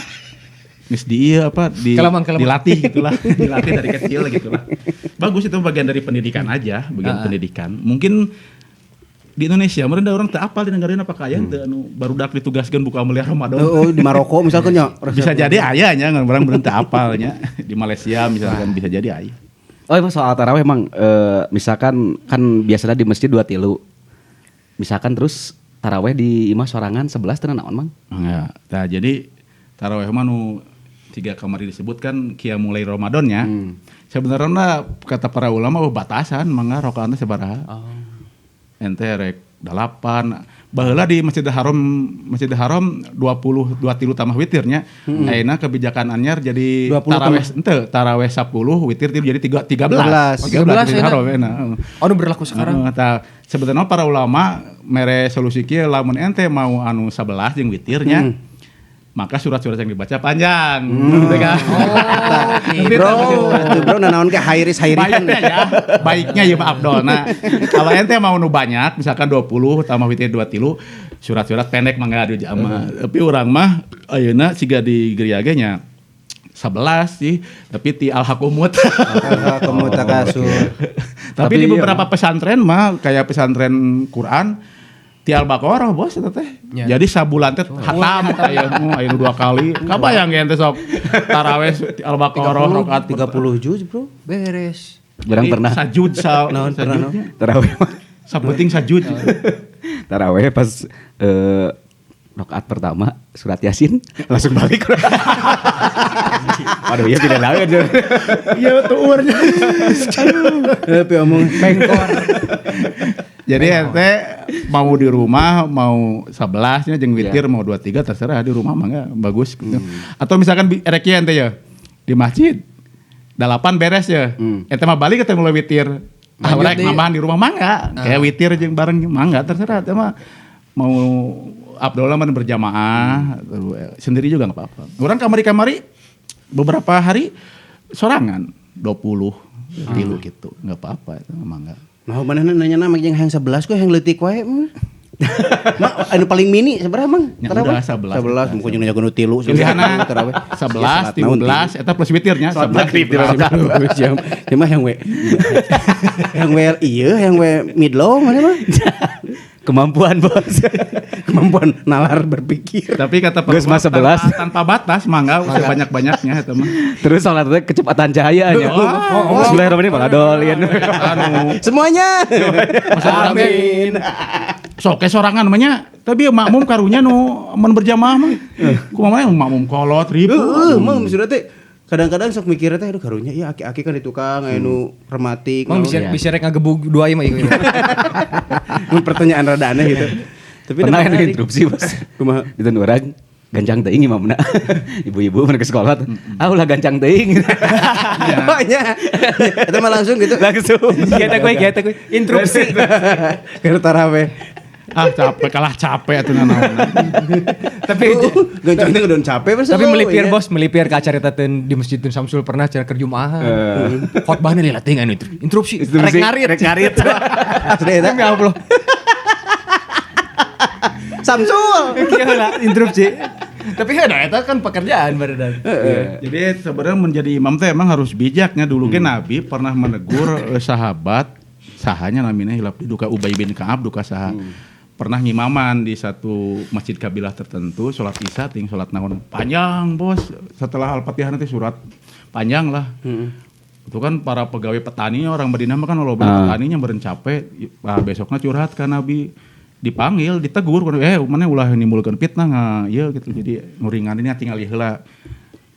mis di dilatih gitulah, dilatih dari kecil gitulah. Bagus itu bagian dari pendidikan aja, bagian pendidikan. Mungkin di Indonesia meureun da urang teu apal di negara apa kaya teu anu barudak ditugaskeun buku Amaliyah Ramadan. Oh, di Maroko misalkan nya. Bisa jadi aya nya urang meureun teu apal nya. Di Malaysia misalkan bisa jadi aya. Oh, emang soal tarawih emang misalkan kan biasanya di masjid 2 tilu. Misalkan terus tarawih di imah sorangan 11 teu naon Mang? Enggak. Nah, jadi tarawih mah nu 3 kamari disebutkan qiyamul lail Ramadan nya. Sebenarnya kata para ulama batasan mangga rakaatna sabaraha. Oh. Ente rek 8. Baheula di Masjidil Haram 22 tilu tambah witirnya. Ayeuna kebijakan anyar jadi tarawih henteu, tarawih 10, witir tilu jadi 13. 13 Masjidil Haram enak. Oh, nu berlaku sekarang. Tah sebenarnya para ulama mere solusi kieu lamun ente mau anu 11 jeung witirnya. Maka surat-surat yang dibaca panjang, gitu kan? Oh, bro, nanaon ke high risk. Baiknya ya, baiknya ya Pak Abdul. Nah, kalau ente mau nu banyak, misalkan 20 tambah witir 2 tilu, surat-surat pendek mangga adu jama. Tapi urang mah ayeuna siga di geria ge nya 11 sih, tapi ti al-hakumut. Al-hakumut takasur. Tapi di beberapa pesantren mah kayak pesantren Quran ti Al-Baqarah bos eta teh. Ya. Jadi sabulan teh hatam aya 2 kali. Kabayang ge ente sok tarawih ti Al-Baqarah rakaat 30 juz, bro. Beres. Barang pernah sajud sa tarawih. Sapenting sajud. Tarawih pas rakaat pertama surat Yasin langsung balik. Aduh ya tidak lain. Iya tuurnya. Aduh. Tapi omong pengkor. Jadi ente mau di rumah mau 11 nya jeung witir mau 23 terserah di rumah mah enggak bagus gitu. Atau misalkan rek ente ya di masjid 8 beres ya. Ente mah balik ketemu mulai witir. Ah rek nambahan di rumah mangga. Kayak witir jeung bareng mangga terserah ente mah mau Abdullah mah berjamaah sendiri juga enggak apa-apa. Orang kamari-kamari beberapa hari sorangan 20 tilu gitu. Enggak apa-apa itu mangga. Nah, manehna nanya nama jeung hayang 11 ku hayang leutik wae. Mak anu paling mini seberapa Mang? Ya udah 11. 11 mungkin jeung nu 3. Pilihanna 11, 13 eta plus witirnya 11. 11. Cuma yang we. Yang we ieu, yang we midlow mana mah? Kemampuan bos. Kemampuan nalar berpikir. Tapi kata Pak tanpa batas mangga sebanyak-banyaknya eta mah. Terus salatnya kecepatan cahaya nya. Bismillahirrahmanirrahim maladolin. Anu semuanya. Amin. Sok sorangan namanya, tapi makmum karunya nu mun berjamaah mah. Kumaha makmum kolot ribu. Heeh, mang maksudna teh kadang-kadang sok mikirnya teh aduh karunya ieu aki-aki kan di tukang anu rematik. Mang bisa rek ngagebug dua ieu mah ieu. Mun pertanyaan rada aneh gitu. Tapi pernah ada interupsi bos. Kumaha? Ditun urang gancang teuing imamna. Ibu-ibu mun ke sekolah ah ulah gancang teuing. Oh nya. Eta mah langsung gitu. Langsung. Kieu teh interupsi. Keur taraweh. Ah capek kalah capek atuh nanaon. Tapi gancang teh udah capek tapi melipir bos, melipir ka carita teh di Masjid Tun Samsul pernah cara keur Jumaahan. Khotbahna lila teuing anu interupsi. Rek ngarit, rek ngarit. Asli eta. Demi Allah. Samsul. Kieu lah interupsi. Tapi ada eta kan pekerjaan barudan. Jadi sebenarnya menjadi imam teh emang harus bijaknya dulu ge Nabi pernah menegur sahabat sahanya namanya hilap duka Ubay bin Ka'ab duka saha. Pernah ngimaman di satu masjid kabilah tertentu, sholat isya, ting sholat naon panjang bos. Setelah al-fatihah nanti surat panjang lah. Itu kan para pegawai petani orang Madinah mah kan kalau petaninya beren capek, nah, besoknya curhat ke Nabi, dipanggil, ditegur, mana ulah nimbulkeun fitnah nga, ieu gitu. Jadi nguringaninnya tinggal heula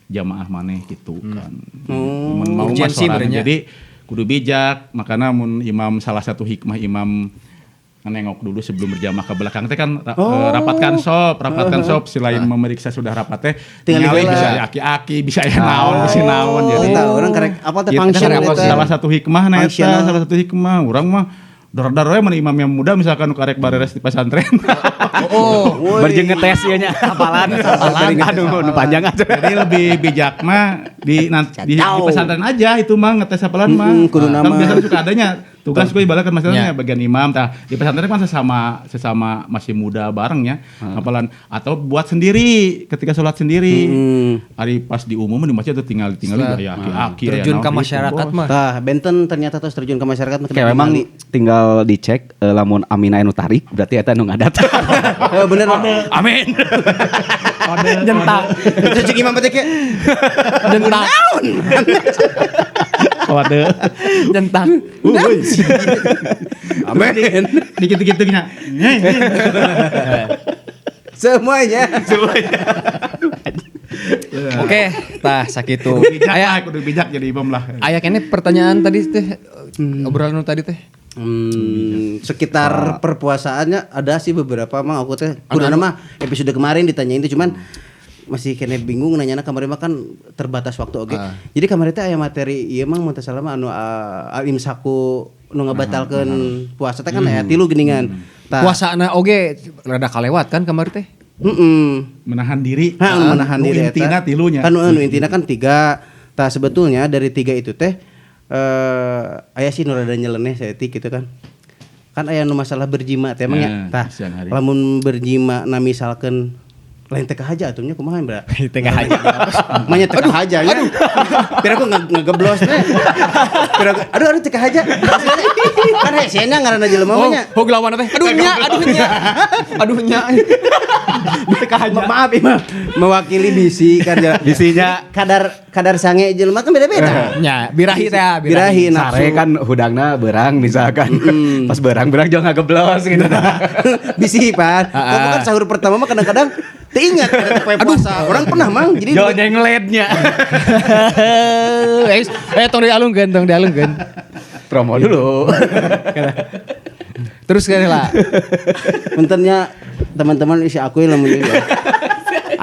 jamaah maneh gitu kan. Mun mau mah sorangan. Jadi kudu bijak, makanya mun imam salah satu hikmah imam nengok dulu sebelum berjamaah ke belakang teh kan rapatkan sop selain memeriksa sudah rapat teh tinggal bisa aki-aki bisa aya naon bisa naon jadi orang karek apa teh function salah satu hikmah na eta salah satu hikmah urang mah dar-dar we mun imam yang muda misalkan karek bareres di pesantren. Berjeng ngetes ieu nya hafalan aduh nu panjang aja. Jadi lebih bijak mah di pesantren aja itu mah ngetes hafalan mah. Kan biasanya suka adanya tugas gue ibaratkan masalahnya bagian imam tah di pesantren kan sesama masih muda bareng ya hafalan atau buat sendiri ketika sholat sendiri. Hari pas di umum di masjid tuh tinggal ya aki-aki terjun ke masyarakat mah. Tah benten ternyata terus terjun ke masyarakat mah. Kayak memang tinggal dicek lamun amina anu tarik berarti eta nu ngadat. Bener. Amin. Nyentak. Cek imam teh nyentak. Kode. Nyentak. Amin. Dikit-dikit nya. Semuanya. Oke, tah sakitu. Aya kudu bijak jadi imam lah. Aya kene pertanyaan tadi teh obrolan nu tadi teh. Sekitar perpuasaannya ada sih beberapa mah aku teh. Kudu mah episode kemarin ditanyain itu cuman masih kene bingung nanyana kamari mah kan terbatas waktu oge. Jadi kamari teh aya materi ieu mah mun teu salah mah anu al-imsaku nu ngabatalkeun puasa teh kan aya tilu geuningan. Puasana oge rada kalewat kan kamari teh. Menahan diri. Menahan diri eta. Intina tilunya. Kan nu intina kan 3. Tah sebetulnya dari 3 itu teh aya sih nu rada nyeleneh saeutik gitu kan. Kan aya nu masalah berjima teh emang ya. Tah lamun berjima na misalkeun lain teh haja atuh nya kumaha bra? Teh haja. Manya teh haja nya. Pira aku ngageblos teh. Pira aduh teh haja. Kan hesena ngaranna jelema mah nya. Oh, lawan teh. Aduh nya, aduh nya. Aduh nya. Teh haja. Maaf imah mewakili bisi kan bisinya kadar sange jelema kan beda-beda. Nya, birahi teh, birahi nafsu. Sare kan hudangna berang misalkan. Pas berang-berang jangan ngageblos gitu. Bisi pan. Kamu kan sahur pertama mah kadang-kadang ingat ada puasa. Orang pernah mang jadi jangan nyengletnya. Tong dialungkeun, tong dialungkeun. Promo dulu. Terus kan lah. Puntennya teman-teman isi aku yang lamun ya.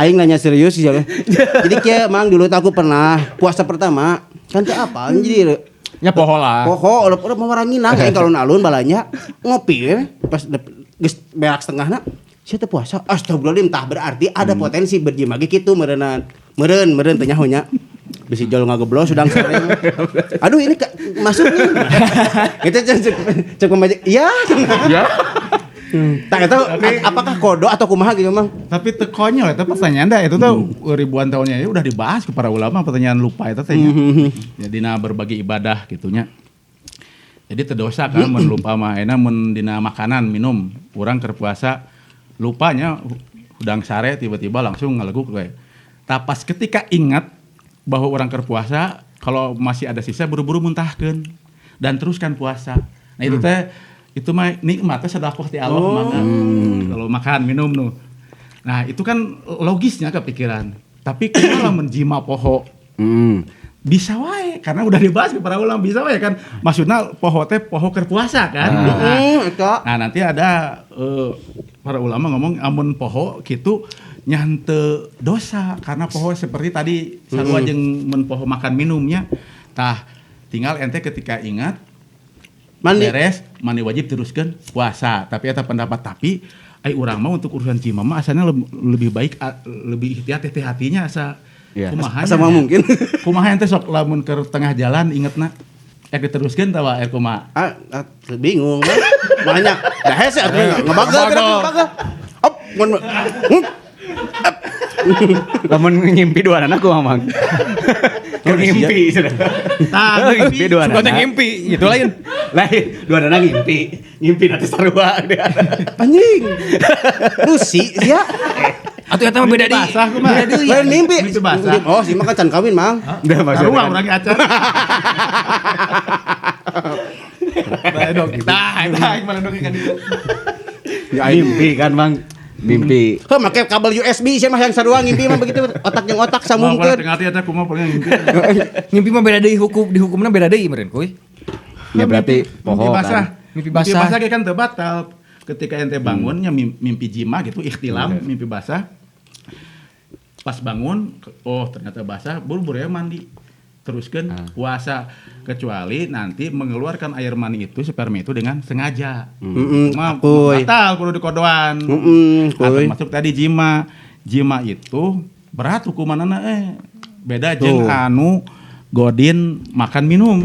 Aing nanya serius sih. Jadi kieu mang dulu aku pernah puasa pertama kan teu apa jadi nya poho lah. Poho udah mau waranginang aing kalau alun balanya ngopi pas geus beak setengahna. Saya teu puasa. Astagfirullahaladzim, tah berarti ada potensi berjima ge kitu meureunnan. Meureun teh nyaho nya. Bisi jol ngageblos udang sore. Aduh ini masuk nih. Kita cek pemajak. Iya. Ya. Tah eta apakah kodo atau kumaha gitu Mang? Tapi teu konyol eta pertanyaan dah itu tuh ribuan tahunnya ini udah dibahas ke para ulama pertanyaan lupa itu teh. Jadi na berbagai ibadah gitunya. Jadi teu dosa kan mun lupa mah ayeuna mun dina makanan minum urang keur puasa lupanya hudang sare tiba-tiba langsung ngaleguk we. Tah pas ketika ingat bahwa orang keur puasa kalau masih ada sisa buru-buru muntahkeun dan teruskan puasa. Nah itu teh itu mah nikmatnya sedekah ti Allah maka kalau makan minum nu. Nah itu kan logisnya kepikiran. Tapi kumaha lamun jima poho bisa wae karena udah dibahas ke para ulama bisa wae kan. Maksudnya poho teh poho keur puasa kan. Nah nanti ada para ulama ngomong amun poho gitu nyante dosa karena poho seperti tadi sarua jeung mun poho makan minumnya. Tah tinggal ente ketika ingat mandi. Beres, mandi wajib teruskan puasa. Tapi eta pendapat tapi ai urang mah untuk urusan jima mah asalnya lebih baik lebih ikhtiar teh hatinya asa kumaha asa mah mungkin. Kumaha ente sok lamun ke tengah jalan ingetna ek diteruskeun tawa er kumaha? Bingung mah. Banyak. Da hese atuh ngebagal ngebagal. Op mun lamun ngimpi dua anak kumaha Mang? Keur ngimpi sudah. Tah ngimpi dua anak. Sudah ngimpi itu lain. Lain dua anak ngimpi. Ngimpi nanti sarua. Anjing. Lusi sia. Atuh eta mah beda deui. Basah kumaha? Beda deui. Lain mimpi. Mimpi basah. Oh, si mah kan can kawin, Mang. Sarua urang acan. Bae dong. Tah, tah gimana dong kan itu. Mimpi kan, Mang. Mimpi. Heuh make kabel USB sih mah yang sarua ngimpi mah begitu otak jeung otak sambungkeun. Tengah hati eta kumaha paling ngimpi. Ngimpi mah beda deui hukum dihukumna beda deui meureun kuy. Ya berarti poho kan. Mimpi basah. Mimpi basah kan teu batal. Ketika ente bangunnya mimpi jima gitu ikhtilam mimpi basah. Pas bangun oh ternyata basah buru-buru ya mandi. Teruskan puasa kecuali nanti mengeluarkan air mani itu sperma itu dengan sengaja. Batal kudu dikodoan. Termasuk tadi jima. Jima itu berat hukumanana beda jeung anu godin makan minum.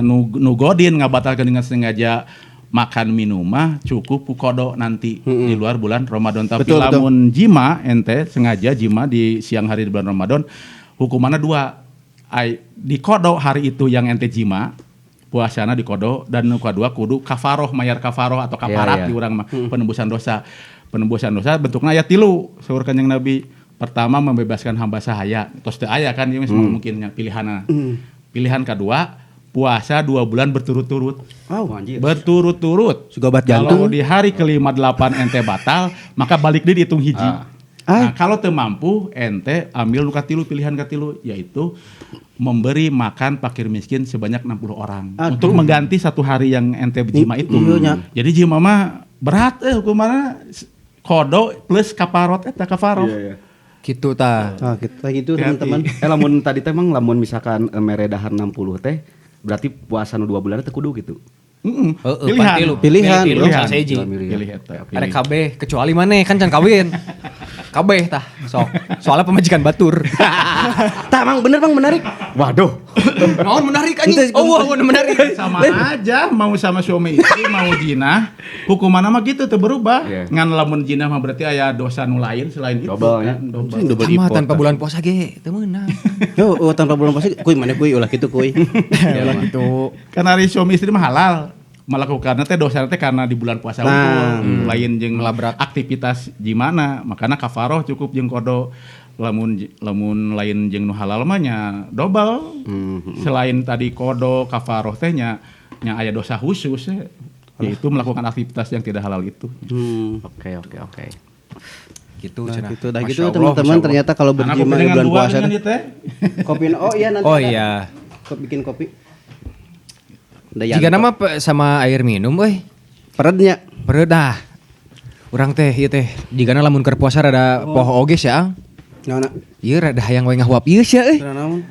Nu godin ngabatalkeun dengan sengaja makan minum mah cukup ku kodo nanti di luar bulan Ramadan. Tapi betul, lamun jima ente sengaja jima di siang hari di bulan Ramadan hukumanna dua. Di kodo hari itu yang ente jima puasana di kodo dan nu kadua kudu kafaroh mayar kafaroh atau kaparat di urang mah penembusan dosa. Penembusan dosa bentukna aya tilu saur Kanjeng Nabi. Pertama membebaskan hamba sahaya tos teu aya kan ieu mungkinnya pilihanna. Pilihan kedua puasa 2 bulan berturut-turut. Oh, anjir. Berturut-turut. Suka obat jantung. Kalau di hari ke-58 ente batal, maka balik deui dihitung hiji. Nah, kalau teu mampu ente ambil nu katilu pilihan katilu yaitu memberi makan fakir miskin sebanyak 60 orang. Aduh. Untuk mengganti satu hari yang ente jima itu. Jadi jima mah berat hukumanna kodo plus kaparot eta kafaroh. Iya, iya. Gitu tah. Nah, gitu teman-teman. Lamun tadi teh mang lamun misalkan mere dahar 60 teh berarti puasa nu 2 bulan teh kudu gitu. Pilihan. Pilihan. Pilih eta. Arek kabeh kecuali maneh kan can kawin. Kabeh tah sok. Soalnya pemajikan batur. Tah Mang bener Mang menarik. Waduh. Naon menarik anjing? Oh, wah menarik. Sama aja mau sama suami istri mau jinah, hukumanna mah gitu teu berubah. Ngan lamun jinah mah berarti aya dosa nu lain selain itu. Dobel ya. Dobel. Sama tanpa bulan puasa ge teu meunang. Yo, tanpa bulan puasa kuy mana kuy ulah kitu kuy. Ulah kitu. Kan ari suami istri mah halal. Melakukannya teh dosa teh karena di bulan puasa unggul lain jeung melabrak aktivitas gimana makanya kafaroh cukup jeung kodo lamun lamun lain jeung nu halal mah nya dobel. Selain tadi kodo kafaroh teh nya aya dosa khusus yaitu melakukan aktivitas yang tidak halal itu. Oke. Gitu nah, gitu dah gitu teman-teman ternyata kalau berjima di bulan puasa kopi oh iya nanti. Oh iya. Bikin kopi. Jika nama sama air minum euy. Perednya. Pered dah. Urang teh ieu teh jigana lamun keur puasa rada poho oge sia. Naon? Ieu rada hayang we ngahuap ieu sia euy. Naon?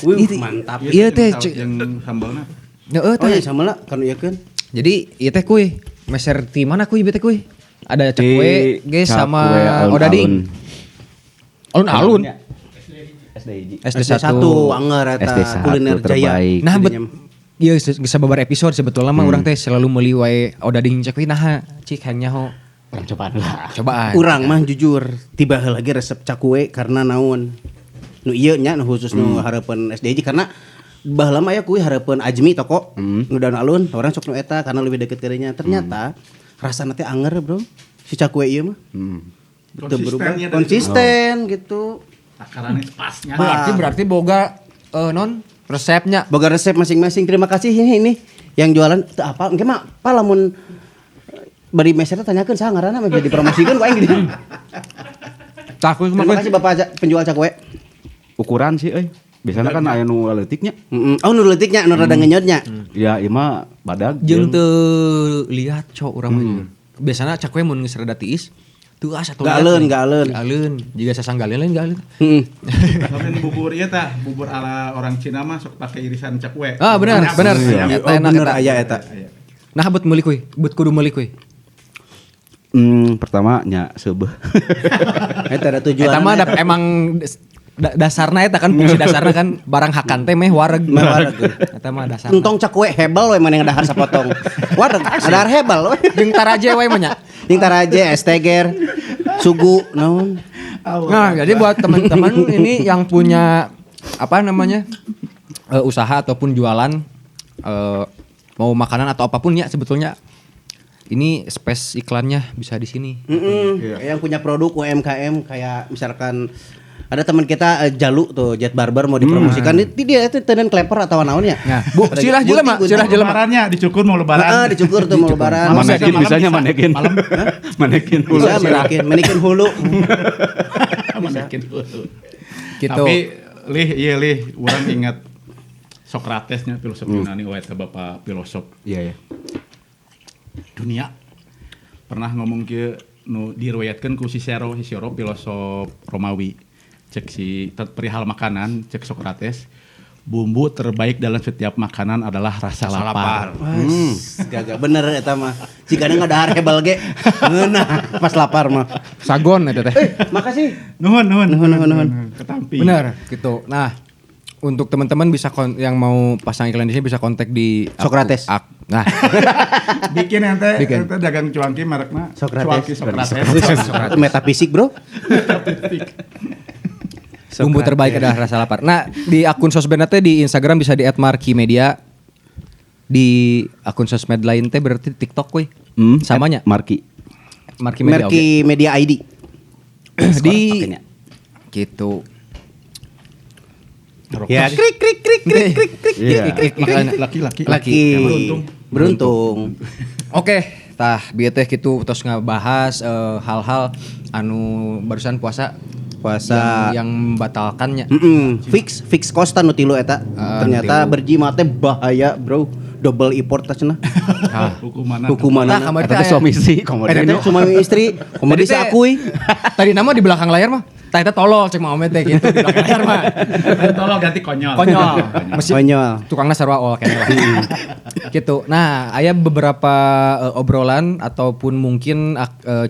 Wih, mantap. Ieu teh jeung sambalna. Heeh teh. Oh, iya sambalna kan ieukeun. Jadi ieu teh kuy, meser ti mana kuy bete kuy? Ada cakwe ge sama odading. Alun-alun. SD SD 1 anger eta kuliner jaya. Nah, Ieu geus sababar episode sebetulnya mah urang teh selalu meuli wae odading cakwe naha cik hayang nyaho. Urang cobaan lah. Cobaan. Urang mah jujur tiba lagi resep cakwe karena naon. Nu ieu nya nu khusus nu hareupeun SDJ karena baheula mah aya kuy hareupeun Ajmi toko nu daun alun orang sok nu eta karena lebih deket kerinya. Ternyata rasana teh anger, Bro. Si cakwe ieu mah. Teu berubah. Konsisten gitu. Takarannya pasnya. Berarti boga non resepnya. Boga resep masing-masing. Terima kasih ini yang jualan teu apa engke mah pa lamun bari meser tanyakeun saha ngaranna mah dipromosikeun ku aing gitu. Takut Terima kasih Bapak penjual cakwe. Ukuran sih euy. Biasanya kan aya nu leutiknya. Oh nu leutiknya, nu rada ngenyotnya. Ya ieu mah badag jeung teu liat cok urang mah. Biasana cakwe mun geus rada tiis teuas atuh. Galeun. Galeun. Jiga sasanggalin lain galeun. Heeh. Lamun bubur ieu tah, bubur ala orang Cina mah sok pakai irisan cakwe. Ah benar. Eta enak bener aya eta. Nah bet meuli kuy, bet kudu meuli kuy. Pertama nya seubeuh. Eta ada tujuan. Eta mah emang dasarna eta kan fungsi dasarna kan barang hakan teh meh wareg. Eta mah dasarna. Entong cakwe hebel we maneh dahar sapotong. Wareg dahar hebel we. Jeung taraje we mah nya. Jeung taraje esteger sugu naon. Nah, jadi buat teman-teman ini yang punya apa namanya? Usaha ataupun jualan mau makanan atau apapun ya sebetulnya ini space iklannya bisa di sini. Yang punya produk UMKM kayak misalkan ada teman kita Jalu tuh Jet Barber mau dipromosikan dia itu tenen kleper atau naon ya. Nah, Bu, sirah jelema, sirah jelema. Lebarannya dicukur mau lebaran. Heeh, dicukur tuh mau lebaran. Manekin bisanya manekin. Manekin hulu. Bisa manekin hulu. Manekin hulu. Gitu. Tapi lih urang ingat Sokratesnya filosof Yunani we eta bapak filosof. Iya ya. Dunia pernah ngomong kieu nu diriwayatkeun ku Cicero filosof Romawi. Cek si perihal makanan, cek Sokrates, bumbu terbaik dalam setiap makanan adalah rasa lapar. Gagah bener eta mah. Jigana ngadahar hebel ge. Ngeunah pas lapar mah. Sagon eta teh. Makasih. Nuhun. Nuhun. Ketampi. Bener gitu. Nah, untuk teman-teman bisa yang mau pasang iklan di sini bisa kontak di Sokrates. Nah, bikin ente dagang cuanki merekna Sokrates. Cuanki Sokrates. Metafisik, Bro. Metafisik. Bumbu terbaik adalah rasa lapar. Nah, di akun sosmed teh di Instagram bisa di @markimedia. Di akun sosmed lain teh berarti TikTok kuy. Samanya Marki. Marki Media. Marki Media ID. Di gitu. Ya, krik krik krik krik krik krik krik. Laki-laki. Beruntung. Oke, tah bieu teh kitu tos ngabahas hal-hal anu barusan puasa yang membatalkannya. Fix kosta nu tilu eta. Ternyata berjimat teh bahaya, Bro. Double import teh cenah. Hukumanna. Nah, eta teh suami istri, komodo. Suami istri, komodo si akuy. Tadi nama di belakang layar mah. Tah eta tolol cek Mang Omed teh gitu di belakang layar mah. Tolol ganti konyol. Konyol. Tukangna sarua ol kayaknya lah. Gitu. Nah, aya beberapa obrolan ataupun mungkin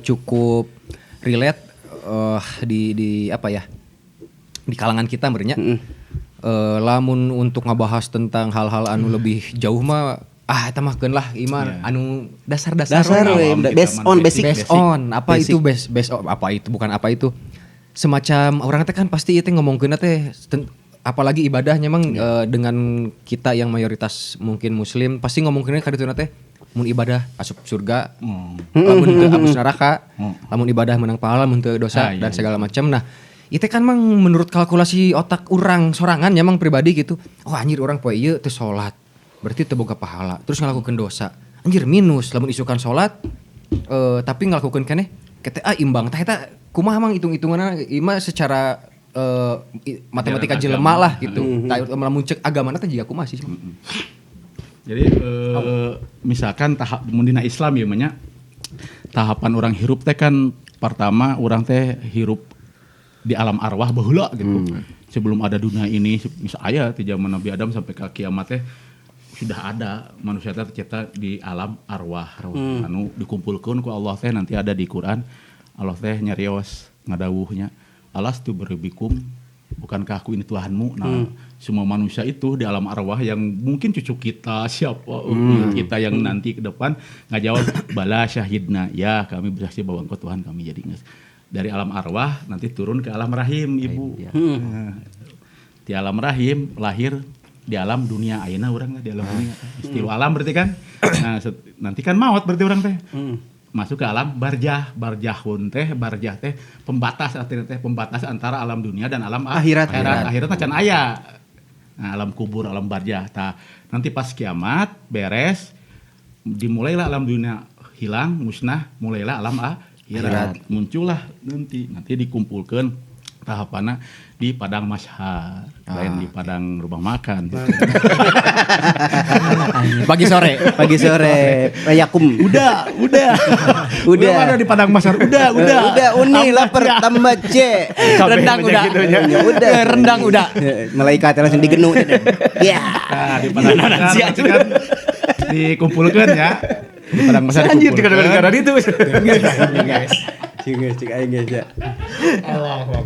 cukup relate di apa ya? Di kalangan kita merenya. Lamun untuk ngebahas tentang hal-hal anu lebih jauh mah eta mah keun lah iman anu dasar-dasar based on basic. Based on apa basic. Itu based on apa itu bukan apa itu. Semacam orang teh kan pasti itu ngomongkeun teh apalagi ibadahnya emang dengan kita yang mayoritas mungkin muslim pasti ngomongkeun ka dituna teh mun ibadah asup surga, lamun teu asup neraka, lamun ibadah menang pahala, mun teu dosa dan segala macam. Nah, itu kan mang menurut kalkulasi otak urang sorangan ya mang pribadi gitu. Oh anjir urang poe ieu teu salat, berarti teu boga pahala. Terus ngalakukeun dosa. Anjir minus lamun isukan salat tapi ngalakukeun keneh kete imbang tah eta kumaha mang hitung-hitunganna ieu secara matematika jelema lah gitu. Tah lamun cek agamana teh jiga kumaha sih. Jadi misalkan tahap mun dina Islam ieu mah nya tahapan orang hirup teh kan pertama orang teh hirup di alam arwah baheula gitu. Sebelum ada dunia ini misal aya ti zaman Nabi Adam sampai ke kiamat teh sudah ada manusia teh tercipta di alam arwah. Anu dikumpulkeun ku Allah teh nanti ada di Quran. Allah teh nyarios ngadawuhnya alastu berabikum Bukankah aku ini Tuhanmu? Nah, semua manusia itu di alam arwah yang mungkin cucu kita, siapa kita yang nanti ke depan nggak jawab bala syahidna. Ya, kami bersaksi bahwa Engkau Tuhan kami. Jadi dari alam arwah nanti turun ke alam rahim ibu. Ya. Nah, di alam rahim lahir di alam dunia ayeuna urang lah di alam dunia. Istilah alam berarti kan. Nah, nanti kan maut berarti urang teh. Masuk ke alam barjah, barjahun teh, barjah teh pembatas artinya teh pembatas antara alam dunia dan alam akhirat. Akhirat mah can aya. Nah, alam kubur, alam barjah. Tah, nanti pas kiamat beres dimulailah alam dunia hilang, musnah, mulailah alam akhirat. Muncullah nanti dikumpulkan tahapannya di Padang Masyhar, lain di Padang rumah makan. Pagi sore, Yakum. Udah. Udah di Padang Masyhar, udah. Udah uni lapar tambah C. Rendang udah. Udah. Rendang udah. Malaikat langsung digenu. Ya. Nah, di Padang Masyhar kan dikumpulkan ya. Di Padang Masyhar dikumpulkan. Anjir, gara-gara itu. Cing aing geus ya.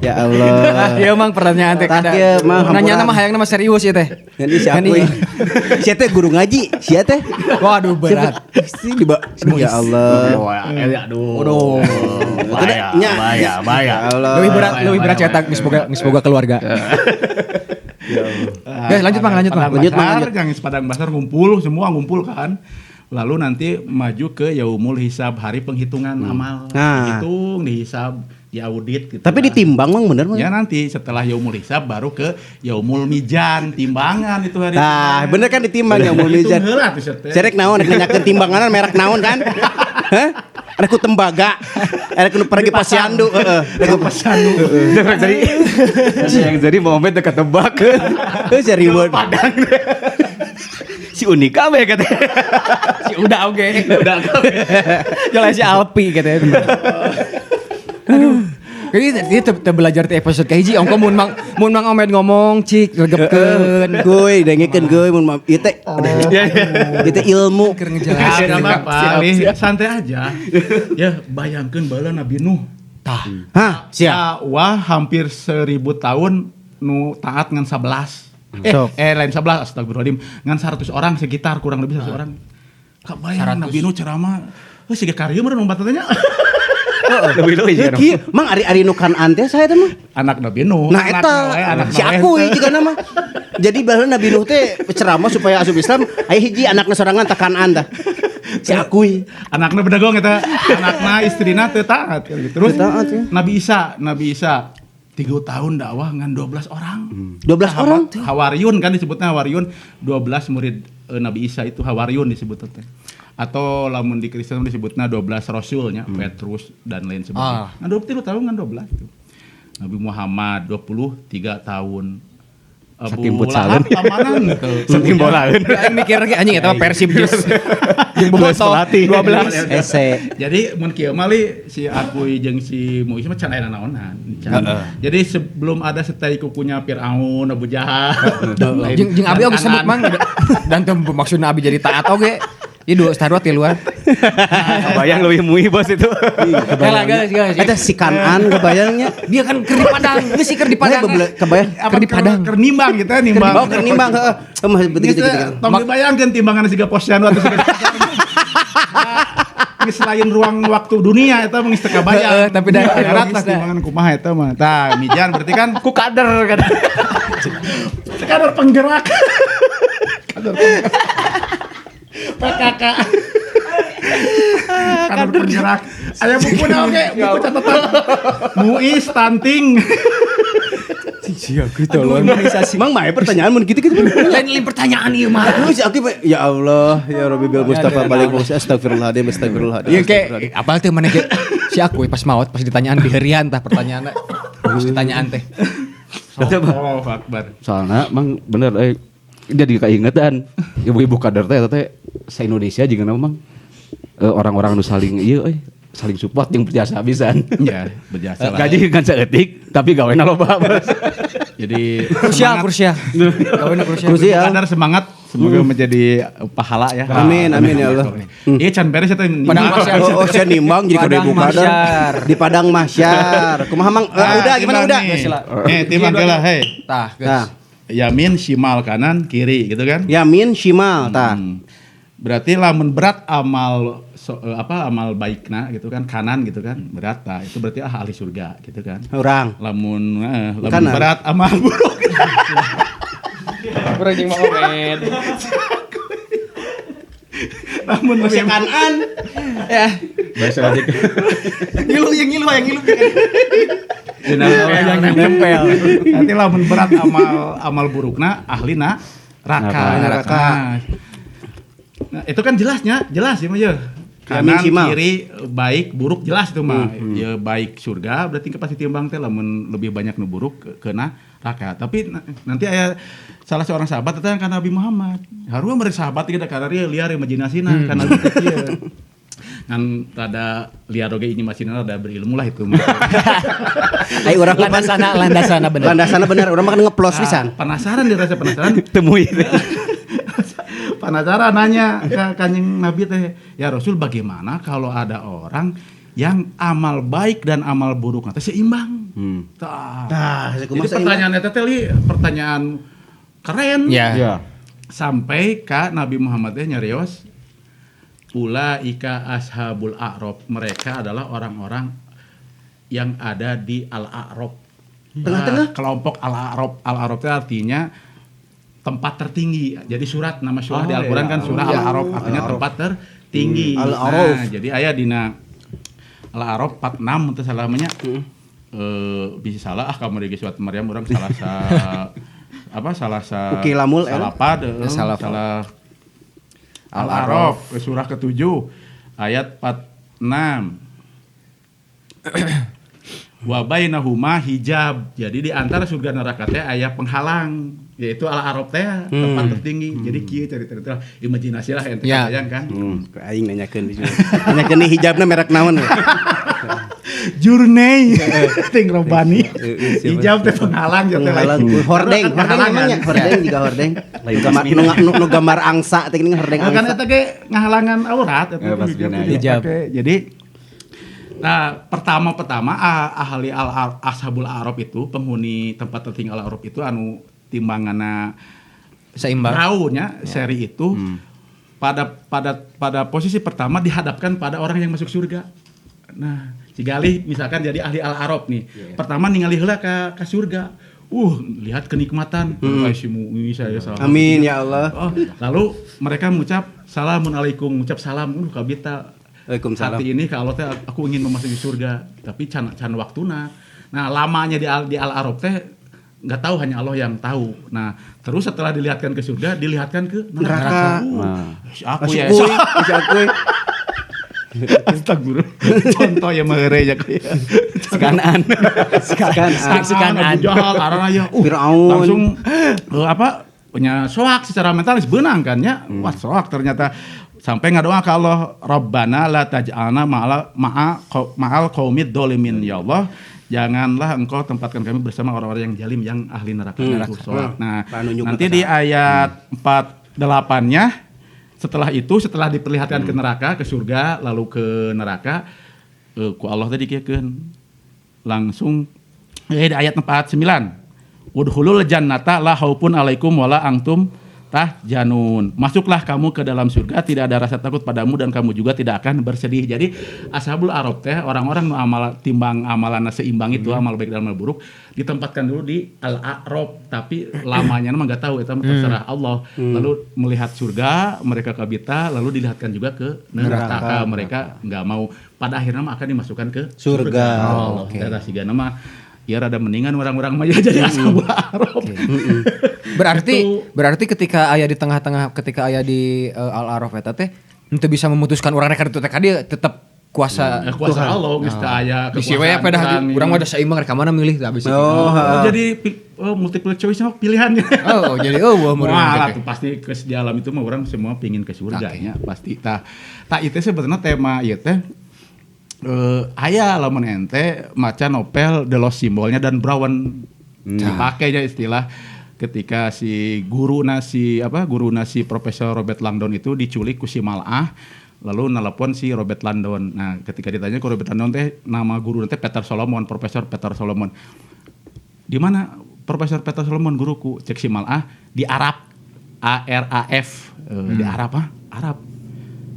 Ya Allah. Ya emang pertanyaan teh kada. Nanya nama hayang nama serius ya teh. Jadi si aku. Si teh guru ngaji, si teh. Waduh berat. Ya Allah. Aduh. Bahaya. Lebih berat cetak geus boga keluarga. Ya Allah. Guys, lanjut Bang, lanjut Bang. Yang Padang Masyhar ngumpul, semua ngumpul kan. Lalu nanti maju ke yaumul hisab, hari penghitungan amal. Nah. Dihitung, dihisab, diaudit gitu. Tapi ditimbang Bang bener Bang. Ya nanti setelah yaumul hisab baru ke yaumul mizan, timbangan itu hari. Nah, bener kan ditimbang yaumul mizan. Cerek naon rek nanyakeun timbanganan merek naon kan? Hah? Rek ku tembaga. Rek nu pergi posyandu, heeh. Rek ku posyandu. Jadi yang jadi momen dekat tebak. Heuh serius. Padang. Si Unika be katanya. Si udah oke. Udah. Jalan si Alpi katanya. Aduh. Jadi dia belajar di episode kahiji ongko mun Mang Omed ngomong cik regepkeun. Kuy dengekeun kuy mun ieu teh. Ieu teh ilmu keur ngejelasin. Apa santai aja. Ya bayangkeun baheula Nabi Nuh. Tah. Hah, siap. Wah, hampir 1000 tahun nu taat ngan 11. Lain 11 astagfirullahaladzim ngan 100 orang sekitar kurang lebih 100 orang. Kabayang Nabi Nuh ceramah. Heuh siga karya meureun batatanya. Lebih ya. Kieu mang ari-ari nu Kanaan teh saya teh mah anak Nabi Nuh. Nah eta si aku juga nama. Jadi baheula Nabi Nuh teh ceramah supaya asup Islam aya hiji anakna sorangan tah Kanaan tah. Si akui anakna bedagong eta, anakna istrina teu taat gitu. Terus Nabi Isa 3 tahun dakwah ngan 12 orang. 12 orang? Hawariyun kan disebutnya Hawariyun, 12 murid Nabi Isa itu Hawariyun disebutnya teh. Atau lamun di Kristen disebutnya 12 rasulnya, Petrus dan lain sebagainya. Ngan 23 tahun ngan 12 itu. Nabi Muhammad 23 tahun. Satim futsaleun. Lamanan gitu. Satim bolaeun. Aing mikir lagi anjing eta mah Persib geus. Jeung bobotoh 12. Ese. Jadi mun kieu mah li si Akuy jeung si Muis mah can aya naonan. Jadi sebelum ada setai kukunya Firaun, Abu Jahal. Jeung abi oge sebut mang dan teu maksudna abi jadi taat oge. Ieu dua Star Wars tiluan. Kebayang leuwih muih bos itu. Kebayang. Eta si Kanaan kebayangnya. Dia kan keur di Padang, geus sih keur di Padang. Kebayang keur di Padang. Keur nimbang gitu nimbang. Oh, keur nimbang heeh. Begitu gitu. Tong dibayangkeun timbangan siga posyandu atau siga geus lain ruang waktu dunia eta mah geus teu kabayang. Tapi da akhirat lah timbangan kumaha eta mah. Tah, mijan berarti kan ku kader kan. Kader penggerak. Kader penggerak. PKK. Kader penggerak. Aya buku na oge, buku catatan. MUI stunting. Sia gitu loh. Mang mah pertanyaan mun kitu-kitu. Lain pertanyaan ieu mah. Si aku ya Allah, ya Rabbi bil Mustafa balik maksud astagfirullahaladzim, astagfirullahaladzim. Ieu ke apal teh maneh ke si aku pas maot pas ditanyaan diherian tah pertanyaanna. Pas ditanyaan teh. Allahu Akbar. Soalna mang bener jadi keingetan ibu-ibu kader teh teh se-Indonesia jeung mang orang-orang nu saling ieu euy saling support jeung berjasa pisan. Ya, berjasa lah. Gaji kan saeutik tapi gawena loba. Jadi Krusial. Krusial. Kadar semangat semoga menjadi pahala ya. Amin amin ya Allah. Iya can beres eta Padang Mahsyar. Oh, saya nimbang jadi kode buka di Padang Mahsyar. Kumaha Mang? Udah gimana udah? Timbang heula hei. Tah, geus. Yamin shimal kanan kiri gitu kan? Yamin shimal tah. Berarti lamun berat amal amal baikna gitu kan kanan gitu kan berat tah itu berarti ahli surga gitu kan. Urang. Lamun berat amal buruk. Urang jeung Mang Omed. Lamun masih kanan. Ya. Bahasa aja. Ngilu yang ngilu. Yang nempel. Nanti lamun berat amal burukna ahlina neraka. Nah, itu kan jelasnya, jelas ya mah ya. Kanan, kiri, baik, buruk jelas itu mah. Ya baik surga berarti pasti timbang teh lamun lebih banyak nu buruk ke neraka. Tapi nanti aya salah seorang sahabat teh ka Nabi Muhammad. Harua mere sahabat kita karena liar imajinasina kana Nabi teh ieu. Ngan rada liar oge imajinasina rada berilmu lah itu mah. Ai urang landasana bener. Landasana bener, urang mah kan ngeplos pisan. Penasaran dia rasa penasaran. Temui. Penasaran nanya ke Kanjeng Nabi teh, ya Rasul bagaimana kalau ada orang yang amal baik dan amal buruk nanti seimbang. Tah. Jadi pertanyaan eta teh pertanyaan keren. Ya. Yeah. Sampai ka Nabi Muhammad teh nyarios ulaika ashabul a'raf, mereka adalah orang-orang yang ada di al-a'raf. Tengah-tengah kelompok al-a'raf. Al-a'raf itu artinya tempat tertinggi. Jadi surat nama surah di Al-Qur'an kan surah Al-A'raf artinya tempat tertinggi. Al-A'raf. Nah, jadi aya dina Al-A'raf 46 teu salah mah nya. Bisa salah kamu di surat Maryam urang salah sa apa salah sa salapad salah Al-A'raf surah ke-7 ayat 46. Wa bainahuma hijab. Jadi di antara surga neraka teh aya penghalang, yaitu Al-A'raf teh tempat tertinggi. Jadi kieu cari-cari imajinasi lah ente bayang kan. Aing nanyakeun di sini. Nanyakeun hijabna merek naon. Journey ting robani. Hijab teh penghalang ya teh. Hordeng, hordeng hordeng juga hordeng. Nu gambar angsa teh geuning hordeng angsa. Kan eta ge ngahalangan aurat eta hijab. Jadi nah, pertama-pertama ahli ashabul a'raf itu penghuni tempat tertinggi al-a'raf itu anu timbanganna seimbang. Raunya seri itu pada posisi pertama dihadapkan pada orang yang masuk surga. Nah, Cigalih misalkan jadi ahli al-a'raf nih. Yeah. Pertama ningali heula ka surga. Lihat kenikmatan. Saya salah. Amin ya Allah. Oh, lalu mereka mengucap salamun alaikum, mengucap salam kabita. Waalaikumsalam. Hati ini kalau teh aku ingin memasuki surga, tapi can waktuna. Nah, lamanya di Al-A'raf teh nggak tahu, hanya Allah yang tahu. Nah, terus setelah dilihatkan ke surga, dilihatkan ke neraka. Aku ya. Aku. Astagfirullah. Contoh yang mengere ya. Sekanan. Sekanan. Abu Jahal, arana ya. Firaun. Langsung punya soak secara mentalis benang kan ya. Wah, soak ternyata. Sampai ngadoa ka Allah, Rabbana la taj'alna ma'al qaumid dzalimin, ya Allah, janganlah engkau tempatkan kami bersama orang-orang yang jalim, yang ahli neraka. Nah, nanti di ayat 48-nya setelah itu, setelah diperlihatkan ke neraka, ke surga, lalu ke neraka, ku Allah tadi kieukeun. Langsung di ayat 49. Udkhulul jannata la khaufun alaikum wala antum tahjanun. Masuklah kamu ke dalam surga, tidak ada rasa takut padamu dan kamu juga tidak akan bersedih. Jadi ashabul a'raf teh orang-orang nu amal timbang amalanna seimbang itu, amal baik dan amal buruk, ditempatkan dulu di al-a'raf, tapi lamanya mah enggak tahu, itu terserah Allah. Lalu melihat surga, mereka kabita, lalu dilihatkan juga ke neraka, mereka enggak mau. Pada akhirnya mah akan dimasukkan ke surga. Oh, okay. Eta sigana mah ya rada mendingan orang-orang mah jadi ashabul a'raf. Okay. Berarti ketika aya di tengah-tengah, ketika aya di al-a'raf eta teh henteu bisa memutuskan urang rek ka ditu teh ka dieu, tetep kuasa kuasa Allah geus teu aya kekuasaan. Bisi we pedah urang mah da seimbang rek ka mana milih tah bisi. Jadi multiple choice mah pilihannya. Oh, jadi eueuh meureun. Wah, tuh pasti ke di alam itu mah orang semua pingin ke surga nya pasti. Tah itu sebenarnya tema ieu teh aya lamun ente maca novel The Lost Symbolnya dan Brown. Dipakainya istilah ketika si guru nasi Profesor Robert Langdon itu diculik ku si Mal'ah lalu nelpon si Robert Langdon. Nah, ketika ditanya ku Robert Langdon teh nama guru teh Peter Solomon, Profesor Peter Solomon. Di mana Profesor Peter Solomon guruku? Cek si Mal'ah di Arab. A R A F. Di Arab ah, Arab.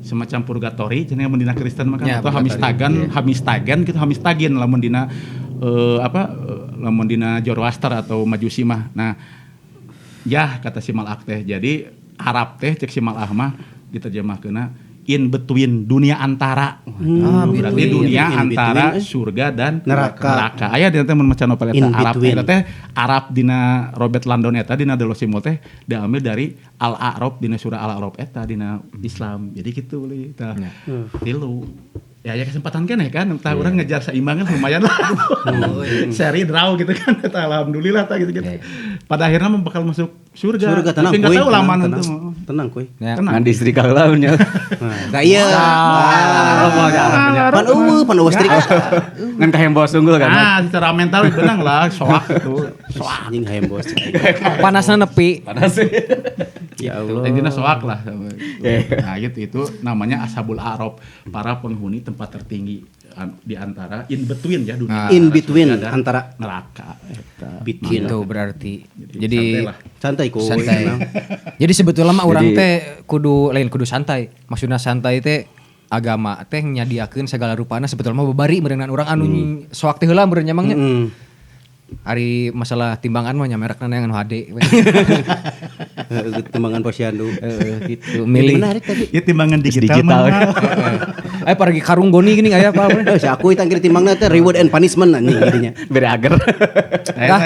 Semacam purgatori cenah mun dina Kristen mah kan ya, atau hamistagan, yeah. Hamistagan gitu, hamistagin lamun dina lamun dina Zoroaster atau Majusi mah. Nah, ya kata si Mal'ah teh. Jadi Arab teh cek si Mal'ah mah diterjemahkeuna in between, dunia antara. Berarti dunia in antara between, surga dan neraka. Aya dina teh mun maca novel eta Arab eta teh Arab dina Robert Langdon eta dina The Lost Symbol teh diambil dari Al-A'raf dina surah Al-A'raf eta dina Islam. Jadi kitu euy tah. Tilu. Ya kesempatan kan ya kan, entah orang ngejar seimbangan lumayan lah. Seri draw gitu kan, alhamdulillah gitu gitu. Pada akhirnya bakal masuk surga. Surga tenang. Tapi nggak tahu lama nanti. Tenang kuy. Tenang. Di istri kalah nya. Nah iya. Pan eueuh, pan eueuh strik. Ngan kahembos unggul kan. Nah, secara mental benang lah, soak gitu. Soak anjing kahembos. Panasna nepi. Panas. Ya Allah. Intinya soak lah. Nah, gitu itu namanya Ashabul A'raf, para penghuni tempat tertinggi di antara in between ya dunia. In between antara neraka. Between itu berarti. Jadi santai kuy. Santai. Jadi sebetulnya mah urang teh kudu lain kudu santai. Maksudna santai teh agama teh nyadiakeun segala rupana sebetulnya mah babari meureunnan urang anu soak teh heula meureun nyamangnya. Ari masalah timbangan mah nya merekna yang anu hade. Timbangan posyandu. Gitu. Milih. Menarik tadi. Ya timbangan digital. Ayo pergi karung goni gini aya apa. Si aku tangkir timbangna teh reward and punishment anjing jadinya. Bere ager. Nah,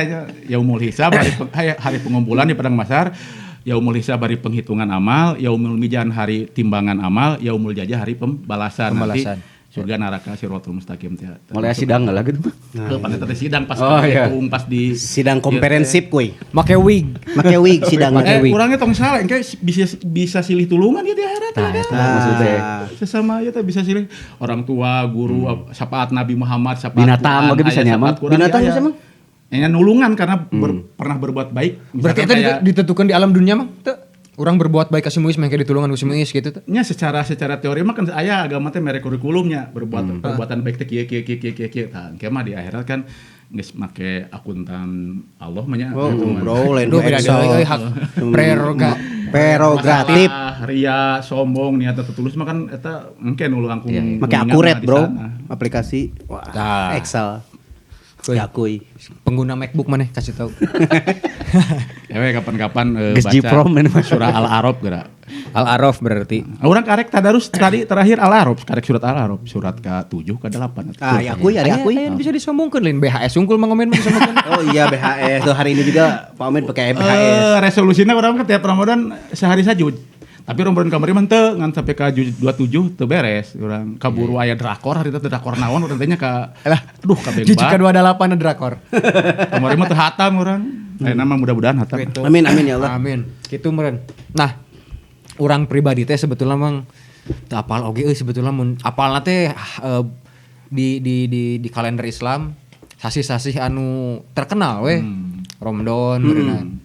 yaumul hisab hari pengumpulan di Padang Mahsyar, yaumul hisab hari penghitungan amal, yaumul mizan hari timbangan amal, yaumul jaza hari pembalasan. Nanti surga neraka siratul mustaqim teh. Mulai sidang lah gitu. Nah, pada sidang pas dihitung pas di sidang komprehensif kuy. Make wig. Make wig sidang. Urangnya tong salah engke bisa silih tulungan ya di akhirat ya kan. Maksudnya sesama ya teh bisa silih orang tua, guru, syafaat Nabi Muhammad, syafaat binatang oge bisa nyaman. Binatang bisa mah. Nya nulungan karena pernah berbuat baik. Berarti itu ditentukan di alam dunia mah teu. Orang berbuat baik ka si Muis mah ditulungan ku si Muis gitu teh. Nya secara teori mah kan aya agama teh mere kurikulumnya berbuat perbuatan baik teh kieu kieu kieu kieu kieu. Tah engke mah di akhirat kan geus make akuntan Allah mah nya. Oh, bro, lain Excel. Hak prerogatif. Ria, sombong, niat tertulus mah kan eta engke nu langkung make akurat, bro. Aplikasi wah Excel. Ya kuy. Pengguna MacBook mana kasih tahu. Ya we kapan-kapan baca surah Al-A'raf geura. Al-A'raf berarti. Urang karek tadarus tadi terakhir Al-A'raf, karek surat Al-A'raf, surat ke-7 ke-8. Ah, ya kuy, ari akuy. Bisa disombongkeun lain BHS unggul Mang Omen mah disombongkeun. Oh iya BHS. Tuh hari ini juga Pak Omen pakai BHS. Resolusinya urang kan tiap Ramadan sehari saja. Tapi Ramadan kamari mah teu ngan sampai ka 27 teu beres. Urang kaburu aya drakor hari teh drakor naon urang teh nya ka aduh kabeh. Jika 28 drakor. Kamari mah teu hatam urang. Ayeuna mah mudah-mudahan hatam. Gitu. Amin amin ya Allah. Amin. Kitu meureun. Nah, urang pribadi teh sebetulnya mang teu apal oge euy sebetulnya mun apalna teh di kalender Islam sasih-sasih anu terkenal weh. Ramadan,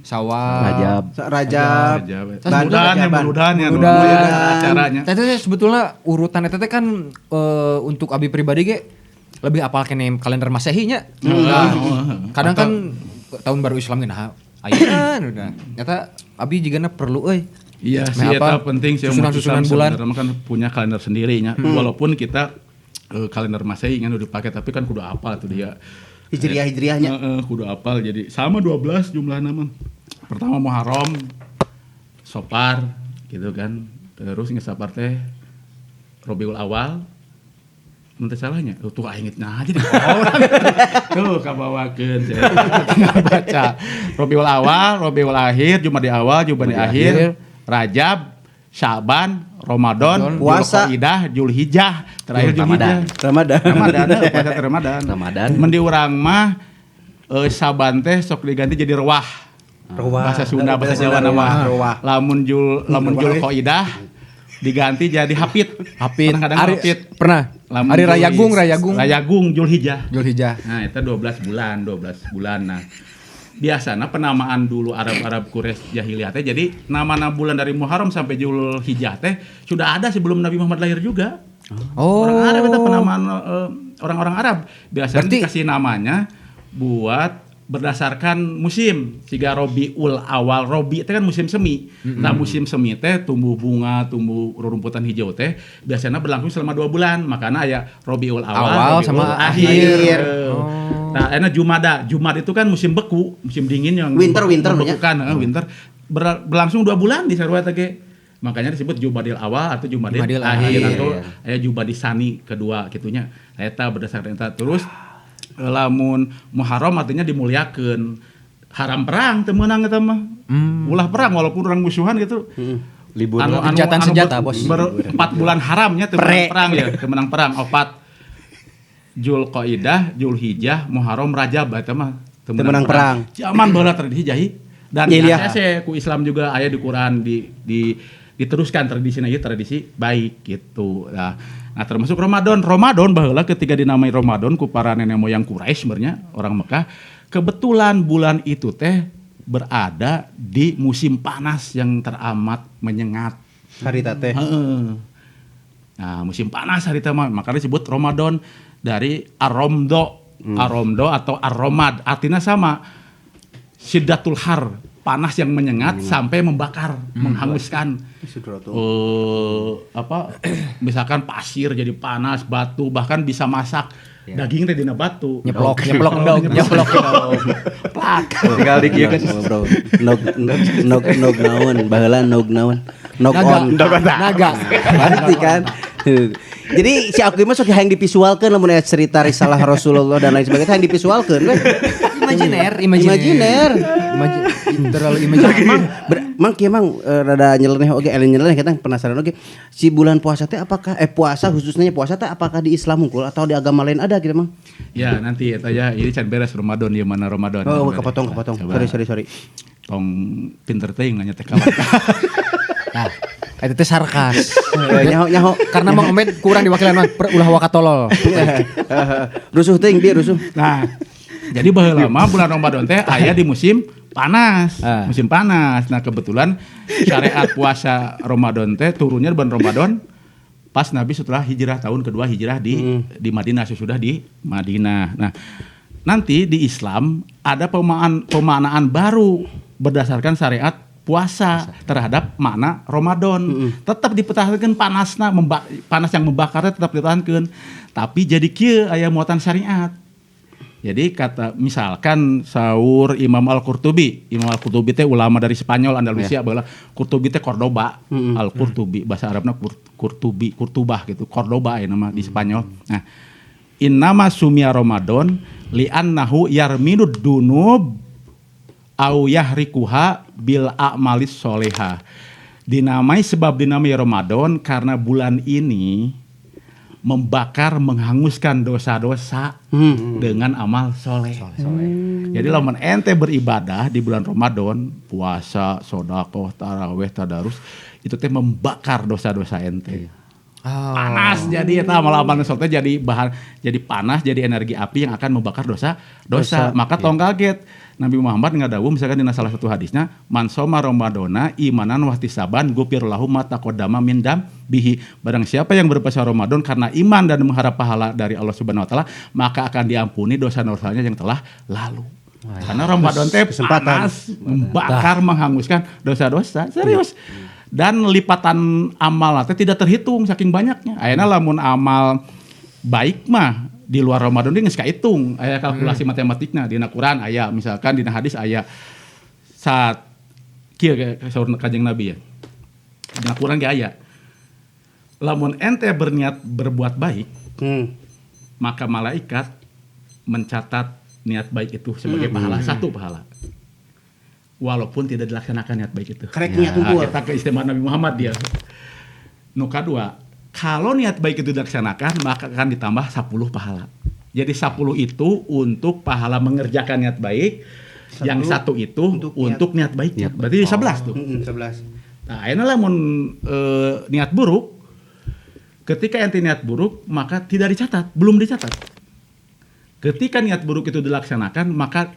Sawal, Rajab, Muludan, acaranya. Teh sebetulnya urutan eta teh kan untuk abi pribadi ge lebih apal kene kalender Masehi nya. Kadang kan tahun baru Islam ge nah ayeuna udah. Eta abi jigana perlu euy. Iya sih eta penting sih susunan bulan. Sebenarnya kan punya kalender sendiri nya. Walaupun kita kalender Masehi kan udah dipakai tapi kan kudu apal tuh dia. Hijriah-hijriahnya. Kudu apal jadi sama 12 jumlah nama. Pertama Muharram, Sopar gitu kan. Terus ngesapar teh Rabiul Awal. Mun teu salahnya. Tuh aing nah jadi orang. Tuh kabawakeun saya. Baca Rabiul Awal, Rabiul Akhir, Jumadi Awal, Jumadi Akhir, Rajab, Syaban, Ramadan, puasa, Zulqa'dah, Zulhijjah, terakhir Zulhijjah. Ramadan, puasa Ramadan. Ramadan. Mun di urang mah Saban teh sok diganti jadi ruah. Bahasa Sunda, bahasa Jawa nama. Lamun Zulqa'dah diganti jadi Hafid. Hafid. Kadang-kadang Hafid. Pernah. Hari Rayagung. Rayagung Zulhijjah. Zulhijjah. Nah, itu 12 bulan, 12 bulan. Nah, Biasana penamaan dulu Arab-Arab Quraisy jahiliyah teh jadi nama-nama bulan dari Muharram sampai Zulhijjah teh sudah ada sebelum Nabi Muhammad lahir juga. Oh. Orang Arab itu penamaan orang-orang Arab biasanya Berarti- dikasih namanya buat berdasarkan musim. Siga Robiul Awal, Robi itu kan musim semi. Nah, musim semi teh tumbuh bunga, tumbuh rerumputan hijau teh biasanya berlangsung selama 2 bulan. Makanya aya Robiul Awal, Awal Robiul sama Akhir. akhir. Nah, enak Jumada. Jumad itu kan musim beku, musim dingin yang Winter, winter, membekukan, winter. Berlangsung 2 bulan di sarua teh ge. Makanya disebut Jumadil Awal atau Jumadil Akhir atau aya Jumadil Sani kedua kitunya. Eta berdasarkan eta terus lamun Muharram artinya dimuliakeun. Haram perang teu meunang eta mah. Ulah perang walaupun orang musuhan gitu. Libur. Gencatan senjata, Bos. 4 bulan haramnya teu meunang perang ya, teu meunang perang 4. Julqaidah, Julhijjah, Muharram, Rajab eta mah teu meunang perang. Zaman baheula tradisi jahi dan Iya. ku Islam juga aya di Quran di diteruskan tradisi ieu tradisi baik gitu. Nah, termasuk Ramadan. Ramadan baheula ketika dinamai Ramadan ku para nenek moyang Quraisy sebenarnya orang Mekah, kebetulan bulan itu teh berada di musim panas yang teramat menyengat. Harita teh. Heeh. Nah, musim panas harita mah makanya disebut Ramadan dari Aromdo, Aromdo atau Aromad, artinya sama. Syiddatul har, panas yang menyengat sampai membakar, menghanguskan. Misalkan pasir jadi panas, batu bahkan bisa masak. Daging teh dina batu. Nyeplok endog, nyeplok endog. Plak. Tinggal dikieu kan. Bro. Nog nog naon, baheula nog naon. Nog on. Naga. Pasti kan. Jadi si aku mah sok hayang divisualkeun lamun aya cerita risalah Rasulullah dan lain sebagainya hayang divisualkeun we. Imajiner. Terlalu imajiner. Mang kieu mang rada nyeleneh oge, nyeleneh kita penasaran oge. Si bulan puasa teh apakah puasa khususnya puasa teh apakah di Islam unggul atau di agama lain ada gitu, Mang? Ya, nanti eta ya ini can beres Ramadan ieu mana Ramadan. Oh, kepotong. Sorry. Tong pinter teuing nanya teh kawan. Nah, itu teh sarkas. Nyaho. Karena Mang Omed kurang diwakilan Mang, ulah wakatolol. Rusuh teuing bieu rusuh. Nah, jadi baheula mah bulan Ramadan teh aya di musim panas, musim panas. Nah, kebetulan syariat puasa Ramadan teh turunnya bulan Ramadan pas Nabi setelah hijrah tahun kedua hijrah di Madinah, sesudah di Madinah. Nah, nanti di Islam ada pemaknaan baru berdasarkan syariat puasa terhadap makna Ramadan. Tetap dipertahankan panasna, panas yang membakarnya tetap dipertahankan. Tapi jadi kieu aya muatan syariat. Jadi kata misalkan sahur Imam Al-Qurtubi, Imam Al-Qurtubi teh ulama dari Spanyol Andalusia baheula. Qurtubi teh Cordoba, Al-Qurtubi bahasa Arabna Qurtubi, Qurtubah gitu, Cordoba ya nama di Spanyol. Nah, innama sumia Ramadan li'annahu yarminud dunub au yahrikuha bil a'malis soleha. Dinamai sebab dinamai Ramadan karena bulan ini membakar, menghanguskan dosa-dosa dengan amal soleh. Jadi lamun ente beribadah di bulan Ramadan, puasa, sodakoh, taraweh, tadarus, itu teh membakar dosa-dosa ente. Oh. Panas jadi eta amal-amal soleh jadi bahan, jadi panas, jadi energi api yang akan membakar dosa. Maka tong kaget Nabi Muhammad ngadawuh misalkan dina salah satu hadisnya, man soma ramadona imanan wahtisaban gufir lahu ma taqaddama min bihi. Barang siapa yang berpuasa Ramadan karena iman dan mengharap pahala dari Allah Subhanahu wa taala, maka akan diampuni dosa-dosanya yang telah lalu. Karena Ramadan teh panas, membakar, menghanguskan dosa-dosa. Serius. Dan lipatan amal teh tidak terhitung saking banyaknya. Ayeuna lamun amal baik mah di luar Ramadan geus kahitung, aya kalkulasi matematikna dina Quran aya, misalkan dina hadis aya saat kieu saur Kanjeng Nabi ya. Dina Quran ge aya. Lamun ente berniat berbuat baik, maka malaikat mencatat niat baik itu sebagai pahala, satu pahala. Walaupun tidak dilaksanakan niat baik itu. Karek niat unggul. Kita keistimewaan Nabi Muhammad dia. Nu kadua, kalau niat baik itu dilaksanakan, maka akan ditambah 10 pahala. Jadi 10 itu untuk pahala mengerjakan niat baik, 10 yang satu itu untuk niat baiknya. Berarti 11 tuh. 11. Nah, ayeuna lamun niat buruk, ketika ente niat buruk, maka tidak dicatat, belum dicatat. Ketika niat buruk itu dilaksanakan, maka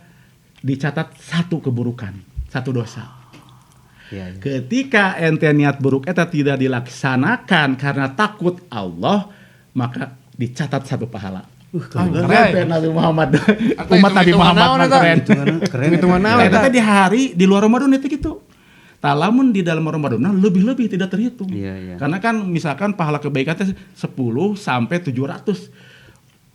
dicatat satu keburukan, satu dosa. Iya, iya. Ketika ente niat buruk eta tidak dilaksanakan karena takut Allah, maka dicatat satu pahala. Keren Nabi Muhammad. Umat Nabi Muhammad mah keren. Keren. Hitungan naon Eta teh di hari di luar Ramadan itu gitu. Tah lamun di dalam Ramadan lebih-lebih tidak terhitung. Iya, iya. Karena kan misalkan pahala kebaikan teh 10 sampai 700.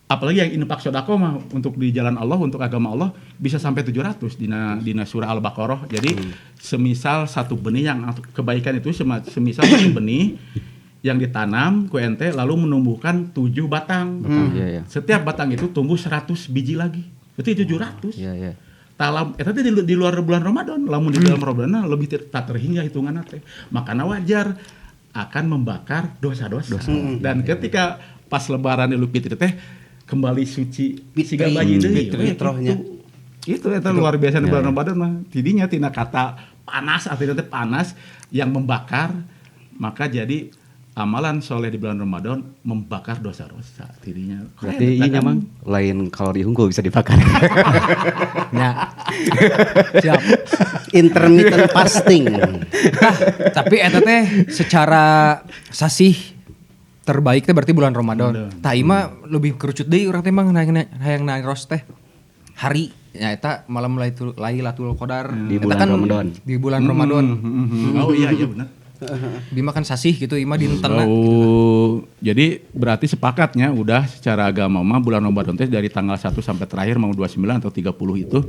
Apalagi yang infak sedekah mah untuk di jalan Allah, untuk agama Allah bisa sampai 700 dina surah Al-Baqarah. Jadi semisal satu benih yang kebaikan itu semisal satu benih yang ditanam ku ente lalu menumbuhkan 7 batang. Iya, iya. Setiap batang itu tumbuh 100 biji lagi. Berarti 700. Iya, iya. Talam eta teh di luar bulan Ramadan, lamun di dalam Ramadan lebih tak terhingga hitunganna teh. Makana wajar akan membakar dosa-dosa. Dan ketika pas lebaran Idul Fitri teh kembali suci siga bayi deui. Fitrahnya. Itu eta luar biasa di bulan Ramadan mah. Tidinya tina kata panas artinya teh panas yang membakar, maka jadi amalan soleh di bulan Ramadan membakar dosa-dosa tidinya. Berarti iya mang lain kalori unggul bisa dibakar. Nah. Siap. Intermittent fasting. Nah, tapi eta teh secara sasih terbaik teh berarti bulan Ramadan. Tah ieu mah lebih kerucut deui urang teh mang hayang naros teh. Hari nya eta malam Lailatul Qadar di bulan kan Ramadan. Di bulan Ramadan. Oh iya iya benar. Bima kan sasih gitu, ima dintena. Oh, gitu. Jadi berarti sepakatnya udah secara agama mah bulan Ramadan teh dari tanggal 1 sampai terakhir mau 29 atau 30 itu.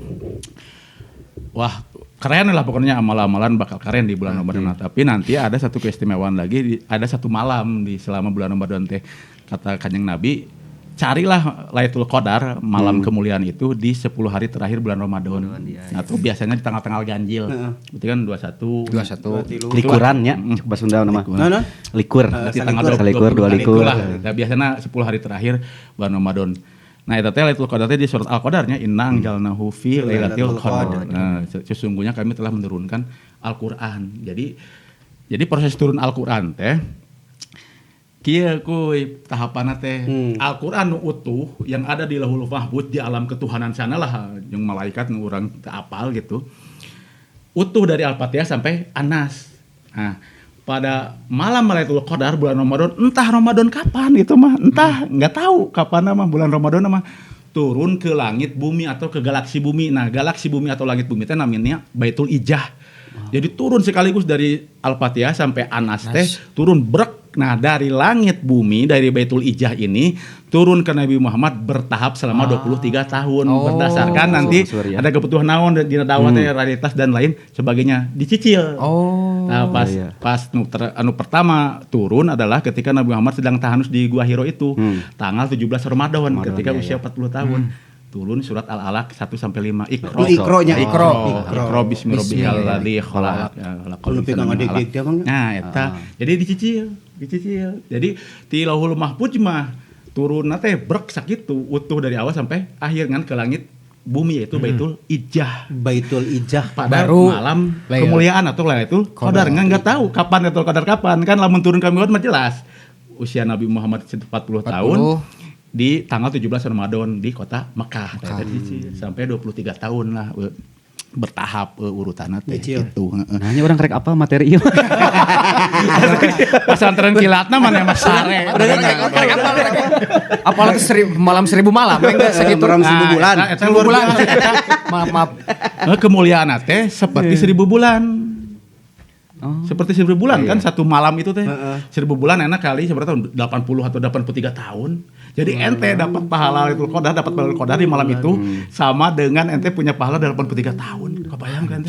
Wah, keren lah pokoknya amal-amalan bakal keren di bulan Ramadan. Nah, tapi nanti ada satu keistimewaan lagi, ada satu malam di selama bulan Ramadan teh kata Kanjeng Nabi, carilah Lailatul Qadar, malam kemuliaan itu di 10 hari terakhir bulan Ramadan. Atau biasanya di tanggal-tanggal ganjil. Berarti kan 21. 21. Likurannya, coba Sunda nama. Likur. Berarti tanggal 22 likur. Nah, biasanya 10 hari terakhir bulan Ramadan. Nah, eta teh Lailatul Qadar teh di surat Al-Qadarnya inna anzalnahu fi Lailatul Qadar. Nah, sesungguhnya kami telah menurunkan Al-Qur'an. Jadi proses turun Al-Qur'an teh kieu kuy tahapanna teh Al-Qur'an nu utuh yang ada di Lauhul Mahfuz di alam ketuhanan sana lah jeung malaikat nu urang teu apal gitu. Utuh dari Al-Fatihah sampai An-Nas. Nah, pada malam Lailatul Qadar bulan Ramadan, entah Ramadan kapan itu mah, entah nggak tahu kapan mah bulan Ramadan mah turun ke langit bumi atau ke galaksi bumi. Nah, galaksi bumi atau langit bumi teh namanya Baitul Ijah. Jadi turun sekaligus dari Al-Fatihah sampai An-Nas teh turun brek. Nah, dari langit bumi, dari Baitul Ijah ini turun ke Nabi Muhammad bertahap selama 23 tahun. Berdasarkan nanti ada kebutuhan naon dina dakwah teh realitas dan lain sebagainya dicicil. Nah, pas anu pertama turun adalah ketika Nabi Muhammad sedang tahanus di Gua Hiro itu, tanggal 17 Ramadan ketika usia 40 tahun. Turun surat Al-Alaq 1 sampai 5. Iqra. Iqra-nya Iqra. Iqra bismi rabbikal ladzi khalaq. Nah, eta. Jadi dicicil. Jadi ti Lauhul Mahfuz mah turunna teh brek sakitu utuh dari awal sampai akhir ngan ke langit bumi yaitu Baitul Ijah. Baitul Ijah pada baru malam kemuliaan atau Lailatul Qadar. Enggak tahu kapan Lailatul Qadar kapan kan lamun turun kami mah jelas. Usia Nabi Muhammad 40 tahun. Di tanggal 17 Ramadan di kota Mekah. Sampai 23 tahun lah bertahap urutannya teh gitu. Nah, orang rek apa materi ieu? Pesantren kilatna mana mah sare. Apalagi malam 1000 malam enggak segitu. Malam 1000 bulan. Eta luar biasa. Maaf, maaf. Kemuliaan teh seperti 1000 bulan. Seperti 1000 bulan kan satu malam itu teh. 1000 bulan enak kali seberapa 80 atau 83 tahun. Jadi ente dapat pahala Lailatul Qadar, dapat pahala Qadar di malam itu sama dengan ente punya pahala 83 tahun. Kebayang kan?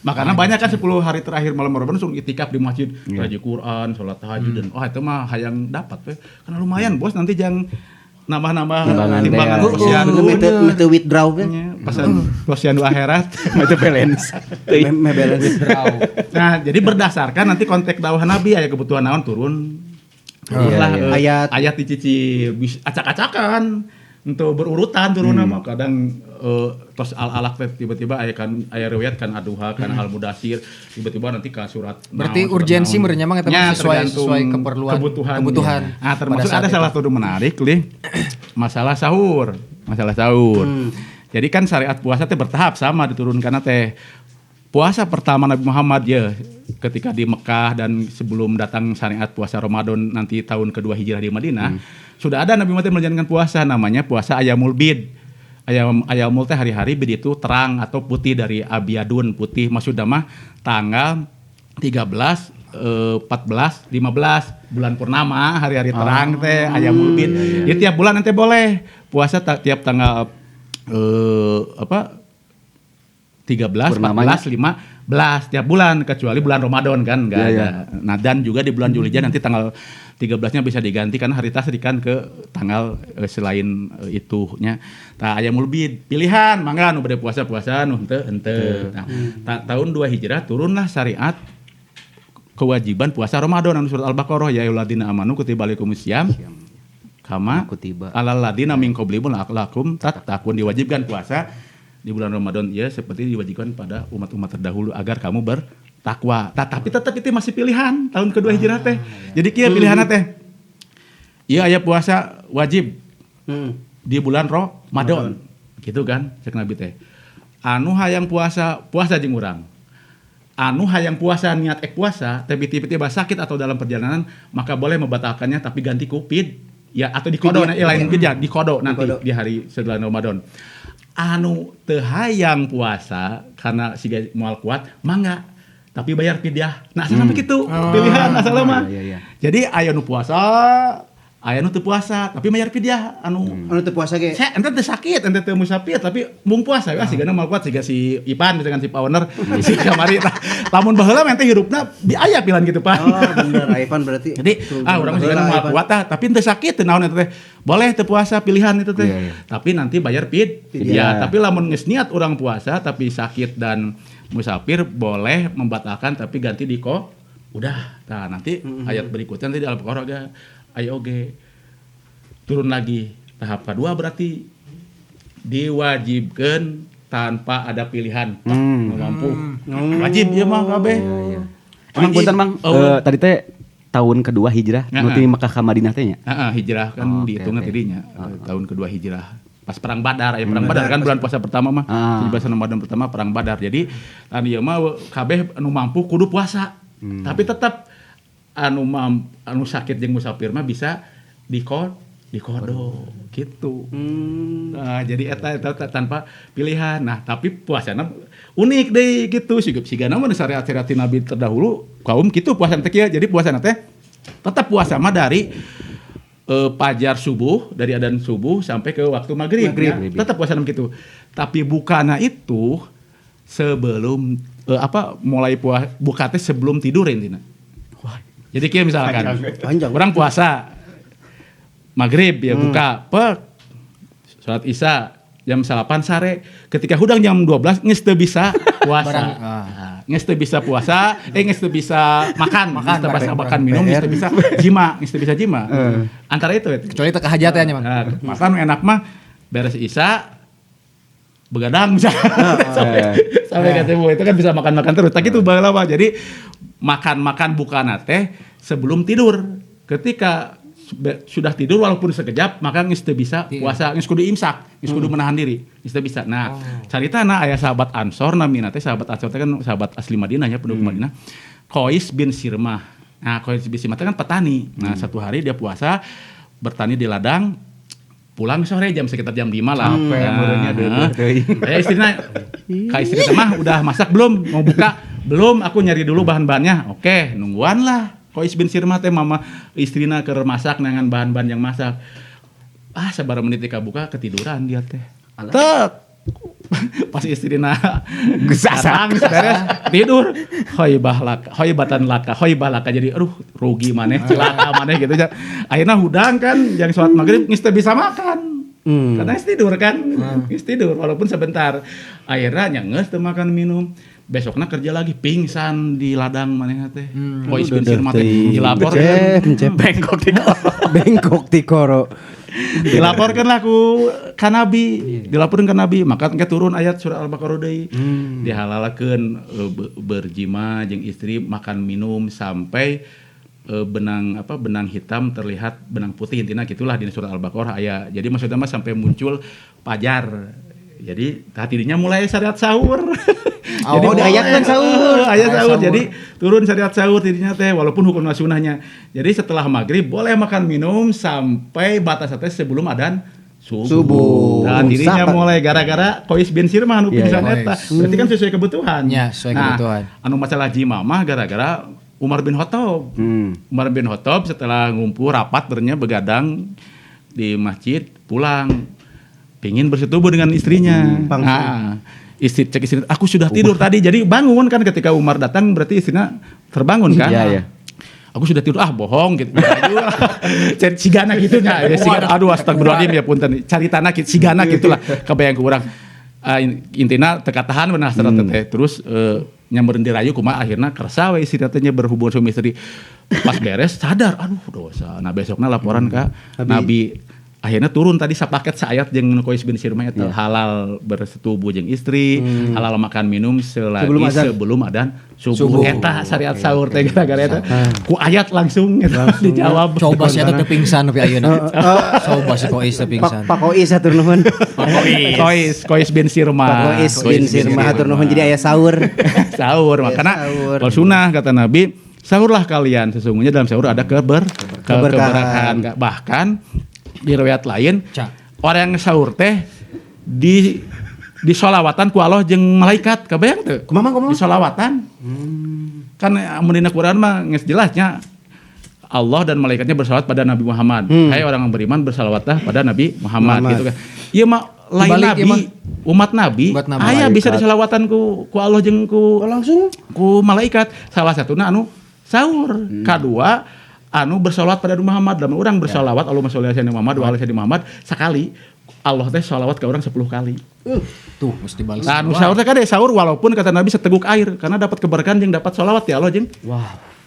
Makanya banyak kan 10 hari terakhir malam Ramadan langsung itikaf di masjid, baca Quran, sholat tahajud dan itu mah hayang dapat we. Karena lumayan bos nanti jangan nambah-nambah timbangan posyandu mete withdraw kan posyandu akhirat mete balance me balance withdraw. Nah, jadi berdasarkan nanti konteks dakwah Nabi aya kebutuhan naon turun lah ayat dicicil acak-acakan untuk berurutan turun mah kadang tos al-alaq tiba-tiba aya kan aya riwayat kan aduha kan al-mudasir tiba-tiba nanti ke surat berarti urgensi meureun mah eta sesuai keperluan kebutuhan. Nah, termasuk ada salah satu menarik lih masalah sahur. Jadi kan syariat puasa teh bertahap sama diturunkan teh. Puasa pertama Nabi Muhammad ya ketika di Mekah dan sebelum datang syariat puasa Ramadan nanti tahun kedua hijrah di Madinah, sudah ada Nabi Muhammad menjalankan puasa namanya puasa Ayyamul Bid. Ayyamul teh hari-hari bid itu terang atau putih dari abyadun putih, maksudna mah tanggal 13, 14, 15 bulan purnama, hari-hari terang teh Ayyamul Bid. Jadi tiap bulan nanti boleh puasa tiap tanggal 13, Purnamanya. 14, 15 tiap bulan kecuali bulan Ramadan kan enggak ada. Nah, dan juga di bulan Julhijjah nanti tanggal 13-nya bisa diganti karena hari tasyrik kan ke tanggal selain itunya. Tah Ayyamul Bid pilihan mangga nu bade puasa-puasa nu henteu henteu. Nah, tahun 2 Hijrah turunlah syariat kewajiban puasa Ramadan anu surat Al-Baqarah ya ayyuhalladzina amanu kutiba alaikumusiyam kama Kutiba. alal ladzina min qablikum la'allakum tattaqun, diwajibkan puasa di bulan Ramadan ya seperti diwajibkan pada umat-umat terdahulu agar kamu bertakwa. Tapi tetap itu masih pilihan tahun kedua hijrah teh. Jadi kieu pilihanna teh. Ieu aya puasa wajib di bulan Ramadan. Gitu kan cek Nabi teh. Anu hayang puasa, puasa jeung urang. Anu hayang puasa niat ek puasa tapi tiba-tiba sakit atau dalam perjalanan maka boleh membatalkannya tapi ganti ku pid ya atau dikodo lain pid ya dikodo nanti di hari setelah Ramadan. Anu teu hayang puasa karena siga moal kuat mangga tapi bayar fidyah. Nah asalna kitu pilihan asalna mah. Iya. Jadi aya nu puasa, aya nu teu puasa tapi bayar fidyah anu Anu teu puasa ge. Saya ente teu sakit, ente teu musafir tapi mung puasa ya sigana moal kuat siga si Ipan misalkan si Pak Owner si kamari tah. Lamun baheula mah ente hirupna di aya pilihan gitu Pan. Oh bener Ivan berarti. Jadi urang sigana moal kuat tah tapi ente sakit teu naon eta teh. Boleh teu puasa pilihan itu teh. Iya. Tapi nanti bayar fidyah. Tapi lamun geus niat urang puasa tapi sakit dan musafir boleh membatalkan tapi ganti di ko udah. Nah, nanti ayat berikutnya nanti di Al-Baqarah ge ayo oge turun lagi tahap kedua berarti diwajibkan tanpa ada pilihan. Mampu. Wajib ieu mah kabeh. Iya. Emang punten Mang, tadi teh tahun kedua hijrah, nu ti Mekah ka Madinah teh nya? Heeh, hijrah kan dihitungna tidinya tahun kedua hijrah. Pas perang Badar, aya perang Badar kan bulan puasa pertama mah. 17 Ramadan pertama perang Badar. Jadi anu ieu mah kabeh anu mampu kudu puasa. Tapi tetap anu sakit jeung musafir mah bisa dikodo gitu. Nah, jadi eta tanpa pilihan. Nah, tapi puasana unik deh gitu. Sigana mah syariat-syariat Nabi terdahulu kaum kitu puasana teh kieu. Jadi puasana teh tetap puasa mah dari pajar subuh, dari adzan subuh sampai ke waktu maghrib. Ya. Tetap puasa gitu. Tapi bukana itu sebelum mulai puasa buka teh sebelum tidur intina. Jadi kieu misalkan panjang. Orang puasa maghrib ya buka pek salat isya jam 8 sare ketika hudang jam 12 geus teu bisa puasa. Geus teu bisa puasa, geus teu bisa makan, geus teu bisa makan minum, geus teu bisa jima, geus teu bisa jima. Antara itu kecuali teu kahajat ya nya Mang. Makan enak mah beres isya begadang misalnya. Sampai ketemu itu kan bisa makan-makan terus. Tak itu baheula mah. Jadi makan-makan bukana teh sebelum tidur. Ketika sudah tidur walaupun sekejap maka geus teu bisa puasa, geus kudu imsak, geus kudu menahan diri, geus teu bisa. Nah, caritana aya sahabat Ansor namina teh sahabat Ansor teh kan sahabat asli Madinah ya, penduduk Madinah. Qais bin Sirmah. Nah, Qais bin Sirmah teh kan petani. Nah, satu hari dia puasa bertani di ladang, pulang sore jam sekitar jam 5 lah. Nah, kayak istrinya, kayak istri mah udah masak belum? Mau buka? Belum, aku nyari dulu bahan-bahannya. Oke, nungguan lah. Qais bin Sirmah teh mama istrina keur masak dengan bahan-bahan yang masak. Ah, sabar menit dika buka ketiduran dia teh. Tek. Pas istrina datang beres tidur. Hoibah laka, hoibatan laka, hoibah laka. Jadi aduh rugi maneh, celaka maneh gitu. Akhirnya hudang kan yang sholat maghrib geus teu bisa makan. Karena geus tidur kan. Geus tidur walaupun sebentar. Akhirnya nya geus teu makan minum. Besoknya kerja lagi pingsan di ladang manehna teh. Qais bin Sirmah teh dilaporkeun bengkok di koro. Bengkok di koro. Dilaporkan lah ku ka Nabi, dilaporkan ka Nabi, maka engke turun ayat surah Al-Baqarah deui. Dihalalkeun berjima jeung istri makan minum sampai benang apa benang hitam terlihat benang putih, intina gitulah di surah Al-Baqarah aya. Jadi maksudnya mah sampai muncul pajar Jadi tadinya mulai syariat sahur. Jadi Oh, diayatkan sahur. Ayat sahur. Jadi turun syariat sahur tidinya teh walaupun hukum sunahnya. Jadi setelah maghrib boleh makan minum sampai batas teh sebelum adzan subuh. Nah, dirinya mulai gara-gara Qais bin Sirmah anu pingsan eta. Berarti kan sesuai kebutuhan. Ya, sesuai kebutuhan. Anu masalah jima mah gara-gara Umar bin Khattab. Umar bin Khattab setelah ngumpul rapat bernya begadang di masjid pulang pingin bersetubuh dengan istrinya. Nah, istri cek istri, aku sudah tidur tadi. Jadi bangun kan ketika Umar datang berarti istrinya terbangun kan? Iya, iya. Aku sudah tidur, ah bohong gitu. Cari sigana gitu nya. Ya, sigana, aduh astagfirullahaladzim ya punten. Cari tanah sigana gitulah kebayang ku urang. Intina teka tahan benar teh. Terus nyamperin dirayu kumaha akhirna kersa we istri teh berhubungan suami istri. Pas beres sadar, aduh dosa. Nah besokna laporan ka Nabi. Akhirnya turun tadi sapaket saayat jeung Qais bin Sirmah eta halal bersetubuh jeung istri, halal makan minum selagi sebelum adzan subuh. Eta syariat sahur teh gara-gara eta ku ayat langsung dijawab. Coba si eta teu pingsan nepi ayeuna. Coba si Qais teu pingsan. Pak Qais hatur nuhun. Qais bin Sirmah. Pak Qais bin Sirmah hatur nuhun jadi aya sahur. Sahur makana kalau sunah kata Nabi, sahurlah kalian sesungguhnya dalam sahur ada keberkahan. Bahkan di riwayat lain, orang yang sahur teh di solawatan ku Allah jeung malaikat, kabayang teu? Kumaha? Di solawatan. Kan amun dina Quran mah geus jelasnya Allah dan malaikatnya bersalawat pada Nabi Muhammad. Hai orang yang beriman bersalawatlah pada Nabi Muhammad gitu kan. Ieu mah lain nabi, umat nabi, aya bisa disalawatan ku Allah jeung ku langsung ku malaikat. Salah satuna anu sahur, kadua anu bersolawat pada Muhammad, lamun urang bersolawat Allahumma sholli ala sayyidina Muhammad wa ala sayyidina Muhammad sekali, Allah teh sholawat ke orang 10 kali. Tuh mesti balas. Nah, anu sahur teh kade sahur walaupun kata Nabi seteguk air karena dapat keberkahan jeung dapat sholawat ya Allah jeung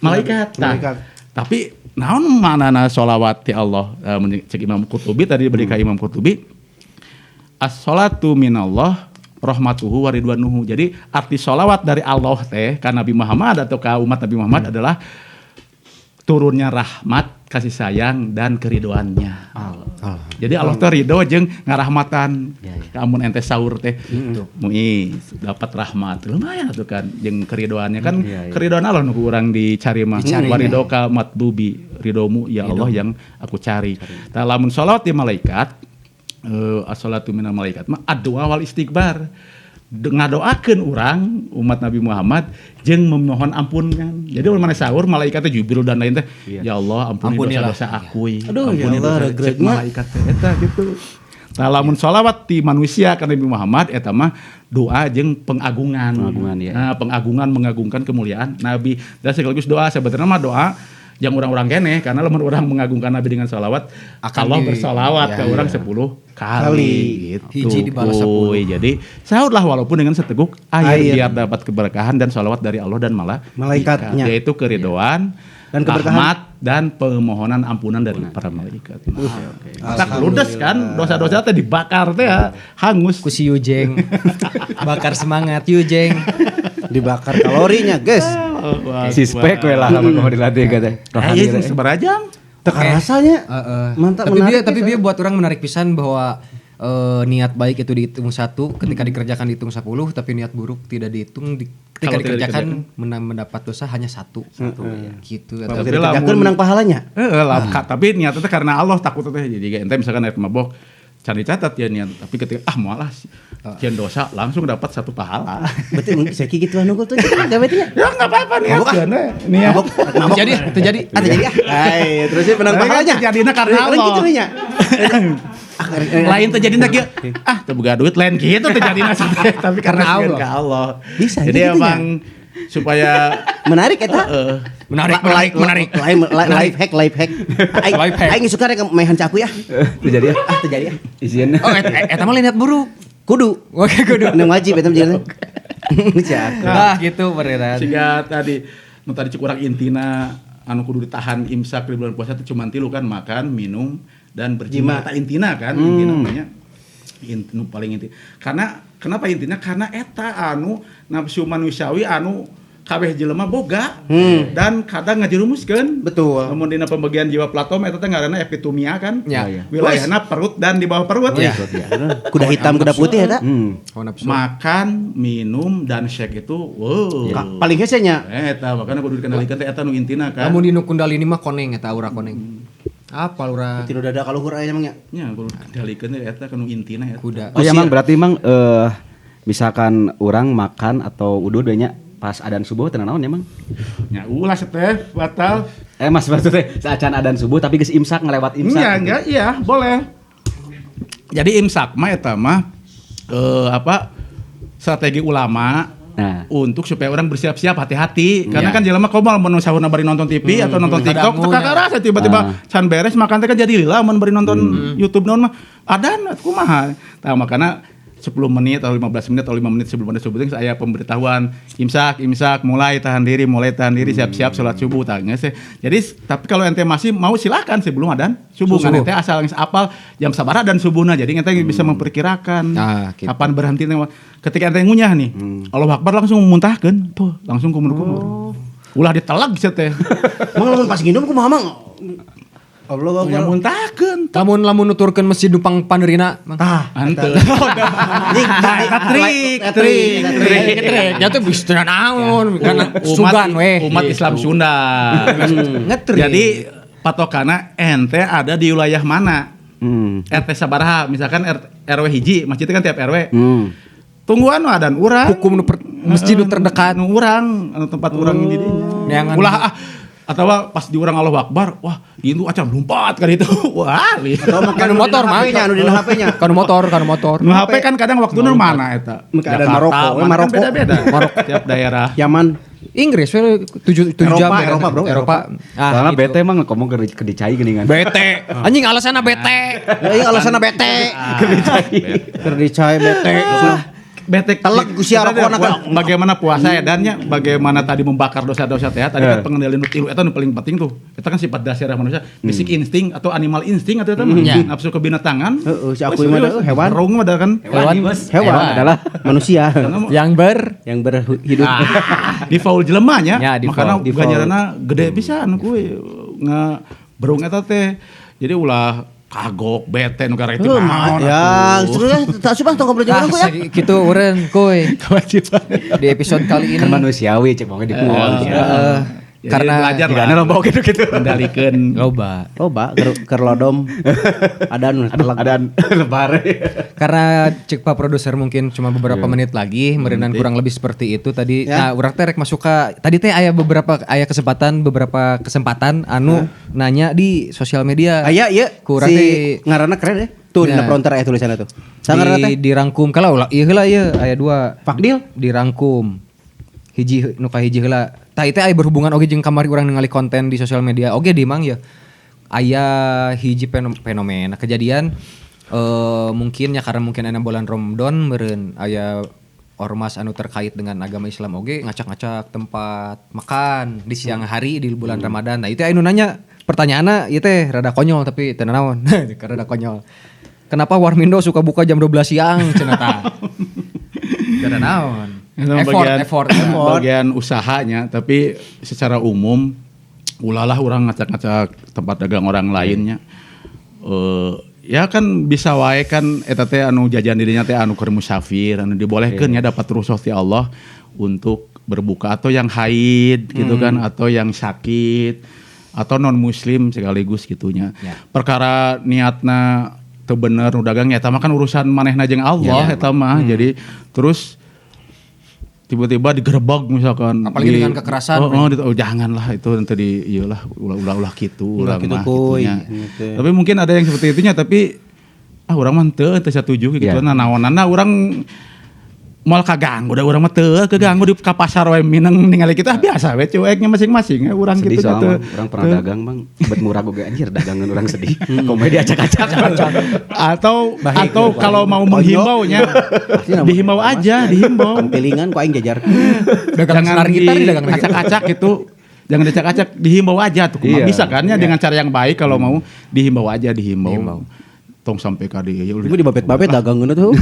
malaikat. Nah, tapi naon manana sholawat ti Allah? Cek Imam Qurtubi tadi beri ka Imam Qurtubi, as-sholatu minallah rahmatuhu wa ridwanuhu. Jadi arti sholawat dari Allah teh ka Nabi Muhammad atau ka umat Nabi Muhammad adalah turunnya rahmat, kasih sayang dan keridoannya. Allah. Jadi Allah teh ridho jeung ngarahmatan. Amun ente sahur teh muis dapat rahmat. Lumayan atuh kan jeung keridoannya kan keridoan Allah nu ku urang dicari mah. Waridoka matlubi, ridomu ya Allah yang aku cari. Tah lamun sholawat di malaikat, as-sholatu minal malaikat mah addu'a wal istighfar. Ngadoakeun urang umat Nabi Muhammad jeung memohon ampun kan. Jadi ulama sahur malaikat teh Jibril dan lain teh, ya Allah ampuni dosa-dosa aku. Aduh, ampuni ya Allah, dosa malaikat teh eta gitu. Tah lamun sholawat ti manusia ka Nabi Muhammad eta mah doa jeung pengagungan. Pengagungan ya. Nah, pengagungan mengagungkan kemuliaan Nabi. Dan sekaligus doa sebenarnya mah doa yang orang-orang keneh karena lamun orang mengagungkan Nabi dengan sholawat Allah bersolawat ke orang 10 kali gitu. Hiji dibalas 10. Jadi sahurlah walaupun dengan seteguk air biar dapat keberkahan dan sholawat dari Allah dan malaikatnya, yaitu keridoan dan keberkahan, rahmat dan permohonan ampunan dari para malaikat. Oke. Tak ludes kan dosa-dosa teh dibakar teh hangus ku si Yujeng. Bakar semangat Yujeng. Dibakar kalorinya, guys. Si spek we lah lamun mau dilatih kata. Rohani seberajam. Teu karasanya. Mantap, menarik. Tapi dia buat orang menarik pisan bahwa niat baik itu dihitung 1, ketika dikerjakan dihitung 10, tapi niat buruk tidak dihitung ketika dikerjakan mendapat dosa hanya 1. Ya. Gitu. Tapi dikerjakan menang pahalanya. Tapi niatnya karena Allah takut teh. Jadi ente misalkan niat mabok cari catat ya niat, tapi ketika mualah sieun dosa langsung dapat 1 pahala. Betul, saya gitu anu tuh gawe teh. Ya enggak apa-apa niat. Niat. Terjadi. Terjadi. Hai, terusnya menang pahalanya. Terjadina karena Allah. Gitu nya. Lain terjadina kieu. Ah, teu boga duit lain kitu terjadina tapi karena Allah. Allah. Bisa. Jadi emang supaya menarik eta. Menarik. Life hack. Aing suka rek maehan caku ya. Terjadi ya. Terjadi ya. Izin. Oh, eta mah niat buruk. Kudu. Oke, kudu. Nu wajib eta mah jadi. Nah, gitu beneran. Siga tadi nu tadi cek urang intina anu kudu ditahan imsak di bulan puasa itu cuma 3 kan, makan, minum dan berjima. Eta intina kan, intina namanya. Nu paling inti. Karena kenapa intinya? Karena eta anu nafsu manusiawi anu Kabeh jelema boga dan kadang ngajerumuskeun. Betul. Lamun dina pembagian jiwa Plato eta teh ngaranna epitumia kan. Ya. Wilayahna perut dan di bawah perut. Ya. Kuda hitam, kuda putih eta. Hawa nafsu. Makan, minum dan seks itu wow. Paling hese nya. Eta makana kudu dikendalikan teh eta nu intina kan. Lamun dinu kundalini mah koneng eta aura koneng. Apa aura Tinu dada kaluhur aya emang nya. Nya kudu dikendalikeun teh eta nu intina eta. kuda. Oh ya mang berarti mang misalkan orang makan atau udud banyak pas adan subuh teu naon ya mang? Nya ulah teh batal. Mas maksudnya saacan adan subuh tapi geus imsak ngelewat imsak. Iya, gitu. enggak, iya, boleh. Jadi imsak mah eta mah apa strategi ulama Nah. untuk supaya orang bersiap-siap hati-hati karena kan jelema komal mun sahurna bari nonton TV atau nonton TikTok Kadangu teu nya. karasa tiba-tiba can beres makan teh kan jadi lila mun bari nonton YouTube naon mah adan kumaha. Tah makana 10 menit atau 15 menit atau 5 menit sebelum ada subuh teh aya pemberitahuan imsak imsak mulai tahan diri siap-siap sholat subuh tah geus teh. Jadi tapi kalau ente masih mau silakan sebelum adan subuh kan ente asal geus apal jam sabaraha dan subuhna jadi ente bisa memperkirakan Ah, gitu. kapan berhenti teh. Ketika ente ngunyah nih Allahu Akbar langsung muntahkeun tuh langsung kumur-kumur. Ulah diteleg sia teh. Mang lamun pas nginum kumaha mang? Allah Ya muntahkeun. Lamun lamun nuturkeun masjid Dupang Panderina Mang. Tah. Henteu. Anjing, Trik, trik, trik. Ya tuh bisa teu naon karena sugan weh. Umat Islam Sunda. Ngetrik. Jadi patokana ente ada di wilayah mana? RT sabaraha, misalkan RW hiji, masjidnya kan tiap RW. Tungguan nu adan urang. Hukum nu masjid nu terdekat. Nu urang, anu tempat urang di dinya. Neangan. Ulah ah atau pas di urang Allahu Akbar, wah itu acan lompat kan itu. Wah, lihat. Atau make Kanu motor mang. HP-nya, anu dina HP-nya. Kanu motor, kanu motor. Nu HP kan kadang waktu nu mana eta? Make ada Jakarta, Maroko, mana kan Maroko. beda-beda. Tiap daerah. Yaman. Inggris we 7 7 jam. Eropa, ya kan? Eropa, bro, Eropa. Ah, Soalnya gitu. bete emang ngomong ke dicai geuningan. Bete. Anjing alasanna bete. Ya ieu alasanna bete. Keur dicai bete. Bete Telek ku sia rokona kan. Bagaimana puasa ya dannya bagaimana tadi membakar dosa-dosa teh tadi kan pengendalian nu tilu eta nu paling penting tuh. Eta kan sifat dasar manusia, basic insting atau animal insting atau eta mah nafsu kebinatangan. Heeh, si aku mah ada, hewan. Rung mah ada kan. Hewan Hewan adalah manusia yang ber yang berhidup. Default jelema nya. Ya, default. Makana Default. ganjaranna gede pisan kuy nge berung eta teh. Jadi ulah kagok bete nu karek itu naon Ya, atuh. sudah tak sumpah tong ngobrol jeung Ah, urang kuy ya. gitu uren kuy. Kewajiban. Di episode kali ini. Kan manusiawi cek mangga di Heeh. Jadi karena belajar lah. Gimana loba gitu-gitu. Kendalikeun. loba. Loba keur lodom. Ada anu telek. Ada lebar. Karena cek Pak produser mungkin cuma beberapa menit lagi, merenan kurang lebih seperti itu tadi. Ya. Nah, urang teh rek masuk ka tadi teh aya beberapa aya kesempatan beberapa kesempatan anu nanya di sosial media. Aya ieu Kurang si teh ngaranna keren ya. Tuh dina Ya. pronter aya tulisanna tuh. Sa ngaranna di, teh? dirangkum kalau ulah ieu heula ieu aya dua. Fakdil. Dirangkum. Hiji nu kahiji heula. Tah ieu teh aya berhubungan oge jeung kamari urang ningali konten di sosial media oge di mang ya. Aya hiji fenomena kejadian mungkin ya karena mungkin aya bulan Ramadan meureun aya ormas anu terkait dengan agama Islam oge ngacak-ngacak tempat makan di siang hari di bulan Ramadan. Nah, itu aya nu nanya pertanyaanna ieu teh rada konyol tapi teu naon. Rada konyol. Kenapa Warmindo suka buka jam 12 siang cenah tah? Teu naon. Itu Effort, bagian, effort, bagian usahanya, tapi secara umum ulalah orang ngacak-ngacak tempat dagang orang lainnya. Ya kan bisa wae kan eta teh anu jajan dirinya teh anu keur musafir anu dibolehkeun ya dapat rusuh ti Allah untuk berbuka atau yang haid gitu kan atau yang sakit atau non muslim sekaligus gitunya. Ya. Perkara niatna teu bener nu dagang eta mah kan urusan manehna jeung Allah eta mah. Jadi terus tiba-tiba digerebek misalkan Apalagi dengan kekerasan. Oh, janganlah itu nanti di iyalah ulah-ulah gitu Ulah urang gitu, mah kuy. gitunya. Gitu. Tapi mungkin ada yang seperti itunya tapi ah urang mah teu satuju gitu Ya. nah naonana urang moal kaganggu da urang mah teu keganggu di ka pasar we mineng ningali kita biasa we cueknya masing-masing ya urang Sedih gitu soalnya teu. orang pernah dagang bang, bet murah gue anjir dagangan orang sedih. Komedi acak-acak. Atau kalau mau menghimbaunya dihimbau aja, dihimbau. Pilingan ku aing jajar. Dagang Jangan senar gitar di dagang acak-acak gitu. Jangan diacak-acak, dihimbau aja tuh. Iya. Bisa kan ya dengan cara yang baik kalau mau dihimbau aja, dihimbau. Tong sampai ka dieu. Ieu di bapet-bapet dagangeun tuh.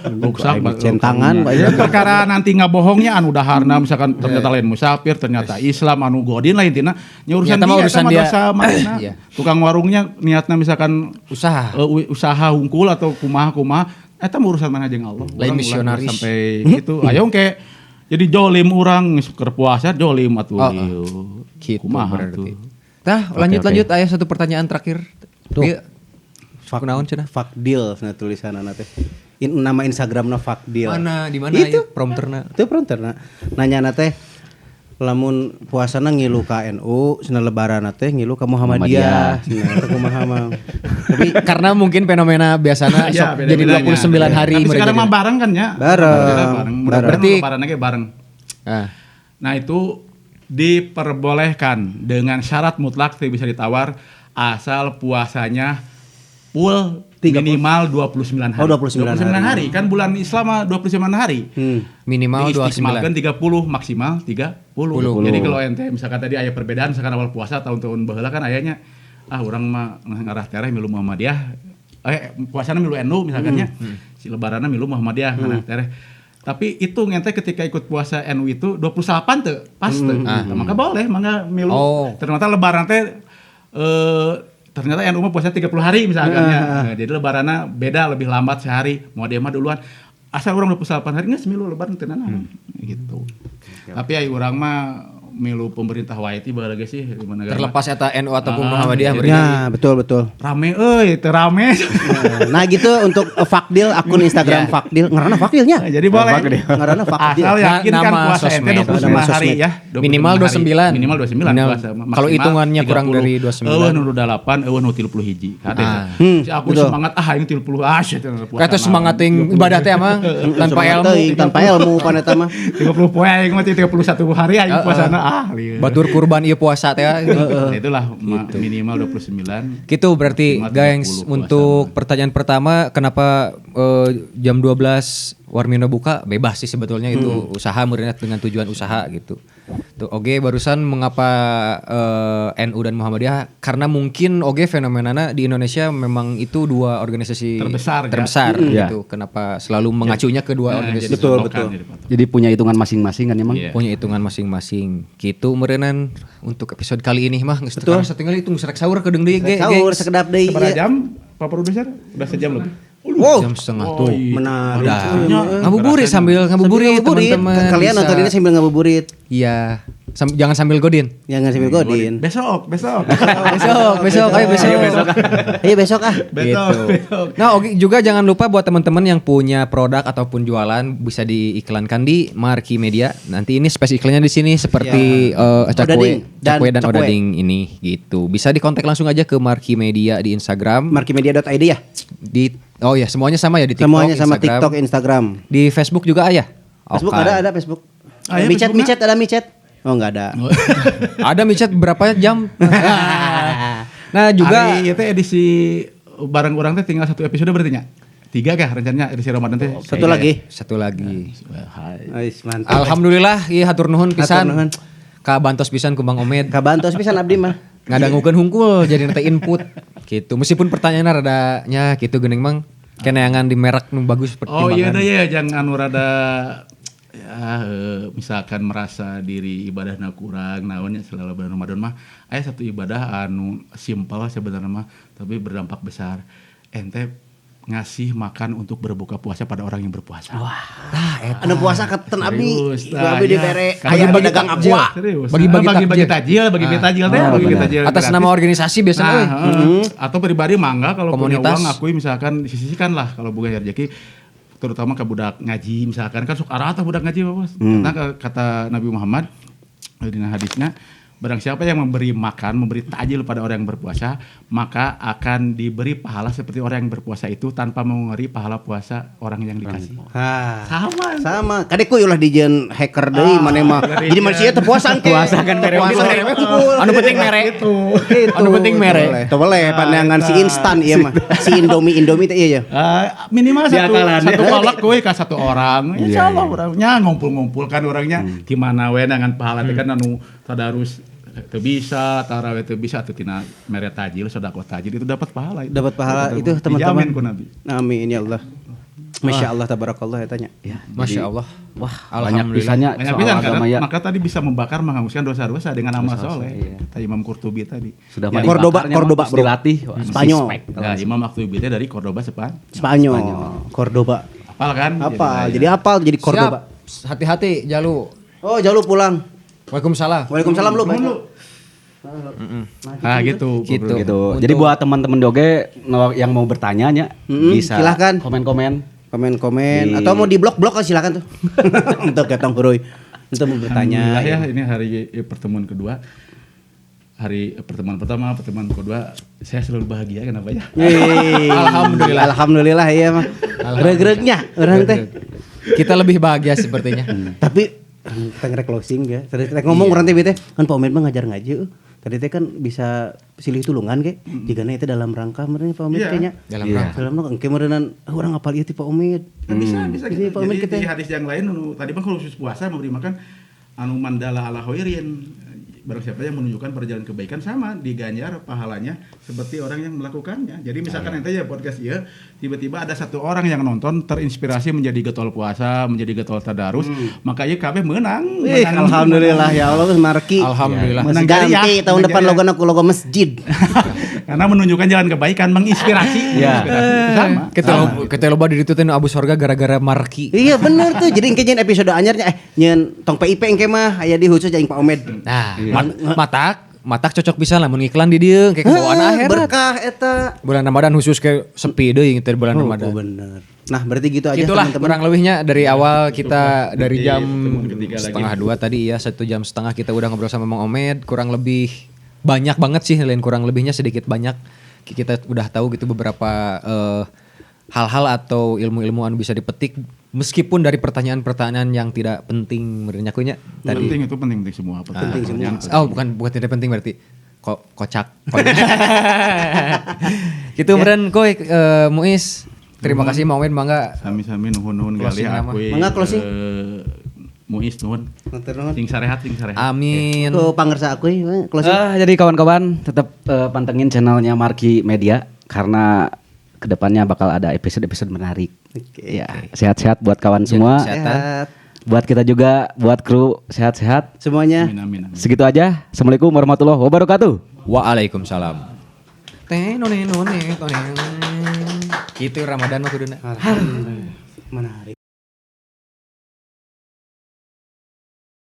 Ruksak centangan ya, perkara nanti ngabohongnya anu daharna misalkan ternyata lain musafir, ternyata Islam anu godin lah intina. Nya urusan dia, urusan dia sama tukang warungnya niatna misalkan usaha usaha hungkul atau kumaha-kumaha eta mah urusan mana jeung Allah. Lain misionaris sampai gitu. Ayo engke jadi jolim urang geus keur puasa jolim atuh. Gitu berarti. Tah, lanjut aya satu pertanyaan terakhir. Tuh. Kunaon cenah? Fakdil cenah tulisanna teh. Nama Instagramna Fakdil. Mana di mana itu prompterna? Itu prompterna. Nanyana teh lamun puasana ngilu ka NU, cenah lebaranna teh ngilu ka Muhammadiyah. Cenah eta kumaha mah. Tapi karena mungkin fenomena biasana sok jadi 29 hari. Tapi sekarang mah bareng kan ya? Bareng. Berarti lebaranna ge bareng. Nah, itu diperbolehkan dengan syarat mutlak tidak bisa ditawar asal puasanya full minimal 29 hari. Oh, 29 hari. Kan bulan Islam 29 hari. Minimal 29. 30, maksimal 30. Jadi kalau ente misalkan tadi aya perbedaan misalkan awal puasa tahun-tahun baheula kan ayanya ah urang mah ngarah tereh milu Muhammadiyah. Puasana milu NU misalkan nya. Si lebaranna milu Muhammadiyah ngarah tereh. Tapi itu ente ketika ikut puasa NU itu 28 teu pas teu. Maka boleh mangga milu. Ternyata lebaran teh ternyata NU mah puasa 30 hari misalkan ya. Nah, jadi lebaranna beda lebih lambat sehari, mau dia mah duluan. Asal urang 28 hari geus milu lebaran teu nanaon gitu. Tapi ai urang mah milu pemerintah wae ti baheula ge sih di mana terlepas eta NU ataupun Muhammadiyah berarti. Ya, betul. Rame euy, teu rame. Nah, gitu untuk Fakdil akun Instagram Fakdil, ngaranna Fakdilnya. Jadi boleh. Ngaranna Fakdil. Asal yakin kan puasa ente 29 hari ya. Minimal 29. Minimal 29 puasa. Kalau hitungannya kurang dari 29. Eueuh nu 28, eueuh nu 31. Kade. Si aku semangat ah aing 30 ah puasa. Kata semangat ting ibadah teh emang tanpa ilmu, tanpa ilmu pan eta mah. 30 poe aing mah 31 hari aing puasana. Batur kurban ieu puasa teh. Nah, itulah gitu. Minimal 29. Gitu berarti gengs untuk pertanyaan pertama kenapa jam 12 Warmino buka bebas sih sebetulnya itu usaha meureunna dengan tujuan usaha gitu. Tuh oge barusan mengapa NU dan Muhammadiyah karena mungkin oge fenomenana di Indonesia memang itu dua organisasi terbesar gitu. Kenapa selalu mengacunya ke dua organisasi? Betul. Jadi punya hitungan masing-masing kan emang? Punya hitungan masing-masing. Gitu meureunnan untuk episode kali ini mah geus teu tinggal itu geus rek sahur kedeung deui ge. Sahur sekedap deui. Sabaraha jam Pak Produser? Udah sejam lebih. Wow, jam setengah tuh. Menarik. Ngabuburit sambil ngabuburit teman-teman. Kalian nonton ini sambil ngabuburit. Iya. Jangan sambil godin. Jangan sambil godin. Besok. Besok. Ayo besok. Ayo besok ah. Besok. Nah, oke juga jangan lupa buat teman-teman yang punya produk ataupun jualan bisa diiklankan di Marki Media. Nanti ini space iklannya di sini seperti Cakwe dan Odading ini gitu. Bisa dikontak langsung aja ke Marki Media di Instagram. Markimedia.id ya? Di oh ya, semuanya sama ya di TikTok, semuanya sama Instagram. TikTok, Instagram. Di Facebook juga ya? Facebook ada Facebook. MiChat ada MiChat. Oh enggak ada. Ada MiChat berapa jam? Nah juga hari itu edisi bareng orang teh tinggal satu episode berarti nya? 3 kah rencananya edisi Ramadan teh? Satu lagi. Satu lagi. Mantap. Alhamdulillah ieu hatur nuhun pisan. Ka bantos pisan ku Bang Omed. Ka bantos pisan abdi mah. Ngadangukeun hungkul jadi nanti input gitu. Meskipun pertanyaannya rada nya gitu geuning mang keneangan di merek nu bagus pertimbangan. Oh iya dah ya jangan anu rada ya misalkan merasa diri ibadahna kurang naonnya selalu bulan Ramadan mah aya satu ibadah anu simpel sebenarnya mah tapi berdampak besar. Ente ngasih makan untuk berbuka puasa pada orang yang berpuasa. Wah, anu puasa keten abdi. Abdi dibere aya bagi dagang aqua. Bagi-bagi takjil, bagi takjil teh, bagi takjil. Atas nama organisasi biasanya atau pribadi mangga kalau punya uang akui misalkan disisihkan lah kalau bukan rezeki terutama ke budak ngaji misalkan kan sok arah budak ngaji Bos. Karena kata Nabi Muhammad dina hadisnya barang siapa yang memberi makan, memberi takjil pada orang yang berpuasa, maka akan diberi pahala seperti orang yang berpuasa itu tanpa mengurangi pahala puasa orang yang dikasih. Sama. Sama. Kadek ku ulah dijieun hacker deui maneh mah. Jadi manusia teu puasa engke. Puasa kan mere. Anu penting mere. Anu penting mere. Teu boleh pandangan si instan ieu mah. Si Indomie teh ieu ya. Minimal satu kolak we ka satu orang. Insyaallah urangnya ngumpul-ngumpul kan orangnya di mana we dengan pahala teh kan anu tadarus Teu bisa, tarawih teu bisa atau tina mere tajil, sedekah tajil itu dapat pahala. Dapat pahala itu teman-teman. Dijamin ku Nabi. Amin ya Allah. Masya Allah tabarakallah ya tanya. Ya, Masya Allah. Wah, banyak Alhamdulillah. pisannya Banyak soal pisan, agama karena ya. maka tadi bisa membakar menghanguskan dosa-dosa dengan amal soleh. iya. Kata Imam Qurtubi tadi. Sudah ya, mah Cordoba, dibakarnya mah Cordoba, terus bro. dilatih. Wah, Spanyol. suspek. Ya, Imam Qurtubi teh dari Cordoba Spanyol. Spanyol, Cordoba. Apal kan? Apa? Jadi apal jadi Cordoba. Siap. Hati-hati Jalu. Oh, Jalu pulang. Waalaikumsalam. Waalaikumsalam lu. Nuhun, lu. Nah, gitu. Gitu. Gitu. Untuk- Jadi buat teman-teman doge yang mau bertanya nya bisa silahkan. komen-komen. Komen-komen atau mau di blok-blok silakan tuh. Untuk datang Huruy. Untuk mau bertanya. Alhamdulillah ya, ini hari pertemuan kedua. Hari pertemuan pertama, pertemuan kedua, saya selalu bahagia kenapa ya? Yeay. Alhamdulillah. Alhamdulillah iya mah. Reugreugnya urang teh. Kita lebih bahagia sepertinya. Tapi teng rek closing ya. Tadi teh ngomong urang teh teh kan Pak Omed mah ngajar ngaji. Tadi teh kan bisa silih tulungan ge. Jigana itu dalam rangka meureun Pak Omed Iya. kayaknya. Dalam Iya. rangka. Dalam rangka engke meureunnan urang apal ieu ti Pak Omed. Kan bisa, bisa Jadi gitu. Pak Omed Jadi kita di hadis yang lain anu, tadi mah khusus puasa memberi makan anu mandala ala khairin. Barang siapa yang menunjukkan perjalanan kebaikan sama diganjar pahalanya seperti orang yang melakukannya. Jadi misalkan nanti ya podcast ya tiba-tiba ada satu orang yang nonton terinspirasi menjadi getol puasa, menjadi getol tadarus, maka ieu kabeh menang. Ih, Menang. alhamdulillah ya Allah geus marki. Alhamdulillah. Mas Menang ganti jariah, tahun menang depan jariah. logo aku logo masjid. Karena menunjukkan jalan kebaikan, menginspirasi. Iya. Menginspirasi. Sama. Kita loba, kita loba di ditu teh nu Abu Sorga gara-gara marki. Iya bener tuh. Jadi engke nyeun episode anyarnya nyeun tong PIP engke mah aya di khusus aing Pak Omed. Nah, matak cocok pisan lamun ngiklan di dieu kayak kebawaan Heeh, akhirat. Berkah eta. Bulan Ramadan khusus kayak sepi deui gitu di bulan Oh, Ramadan. bener. Nah, berarti gitu aja Itulah teman-teman. kurang lebihnya dari awal kita dari Nanti jam pertemuan ketiga lagi. 1:30 tadi ya 1.5 jam kita udah ngobrol sama Mang Omed kurang lebih banyak banget sih lain kurang lebihnya sedikit banyak kita udah tahu gitu beberapa hal-hal atau ilmu-ilmu anu bisa dipetik meskipun dari pertanyaan-pertanyaan yang tidak penting menurutnya kunya tadi. Penting itu penting-penting semua. Penting semua. Oh, bukan tidak penting berarti. Kocak. Gitu meren koy Muis. Terima kasih Mang Omed mangga. Sami-sami nuhun-nuhun Closing galih nama. aku. Mangga closing. Muis nuhun. Nuhun, nuhun. Sing sarehat, sing sarehat. Amin. Tuh pangersa aku closing. Jadi kawan-kawan tetap pantengin channelnya Marki Media karena kedepannya bakal ada episode-episode menarik. Oke. Ya, sehat-sehat buat kawan semua. Kesehatan. Sehat. Buat kita juga, buat kru sehat-sehat. Semuanya. Amin amin amin. Segitu aja. Assalamualaikum warahmatullahi wabarakatuh. Waalaikumsalam. Tenonenone, toneng. Gitu Ramadan mah kuduna. Alhamdulillah. Menarik.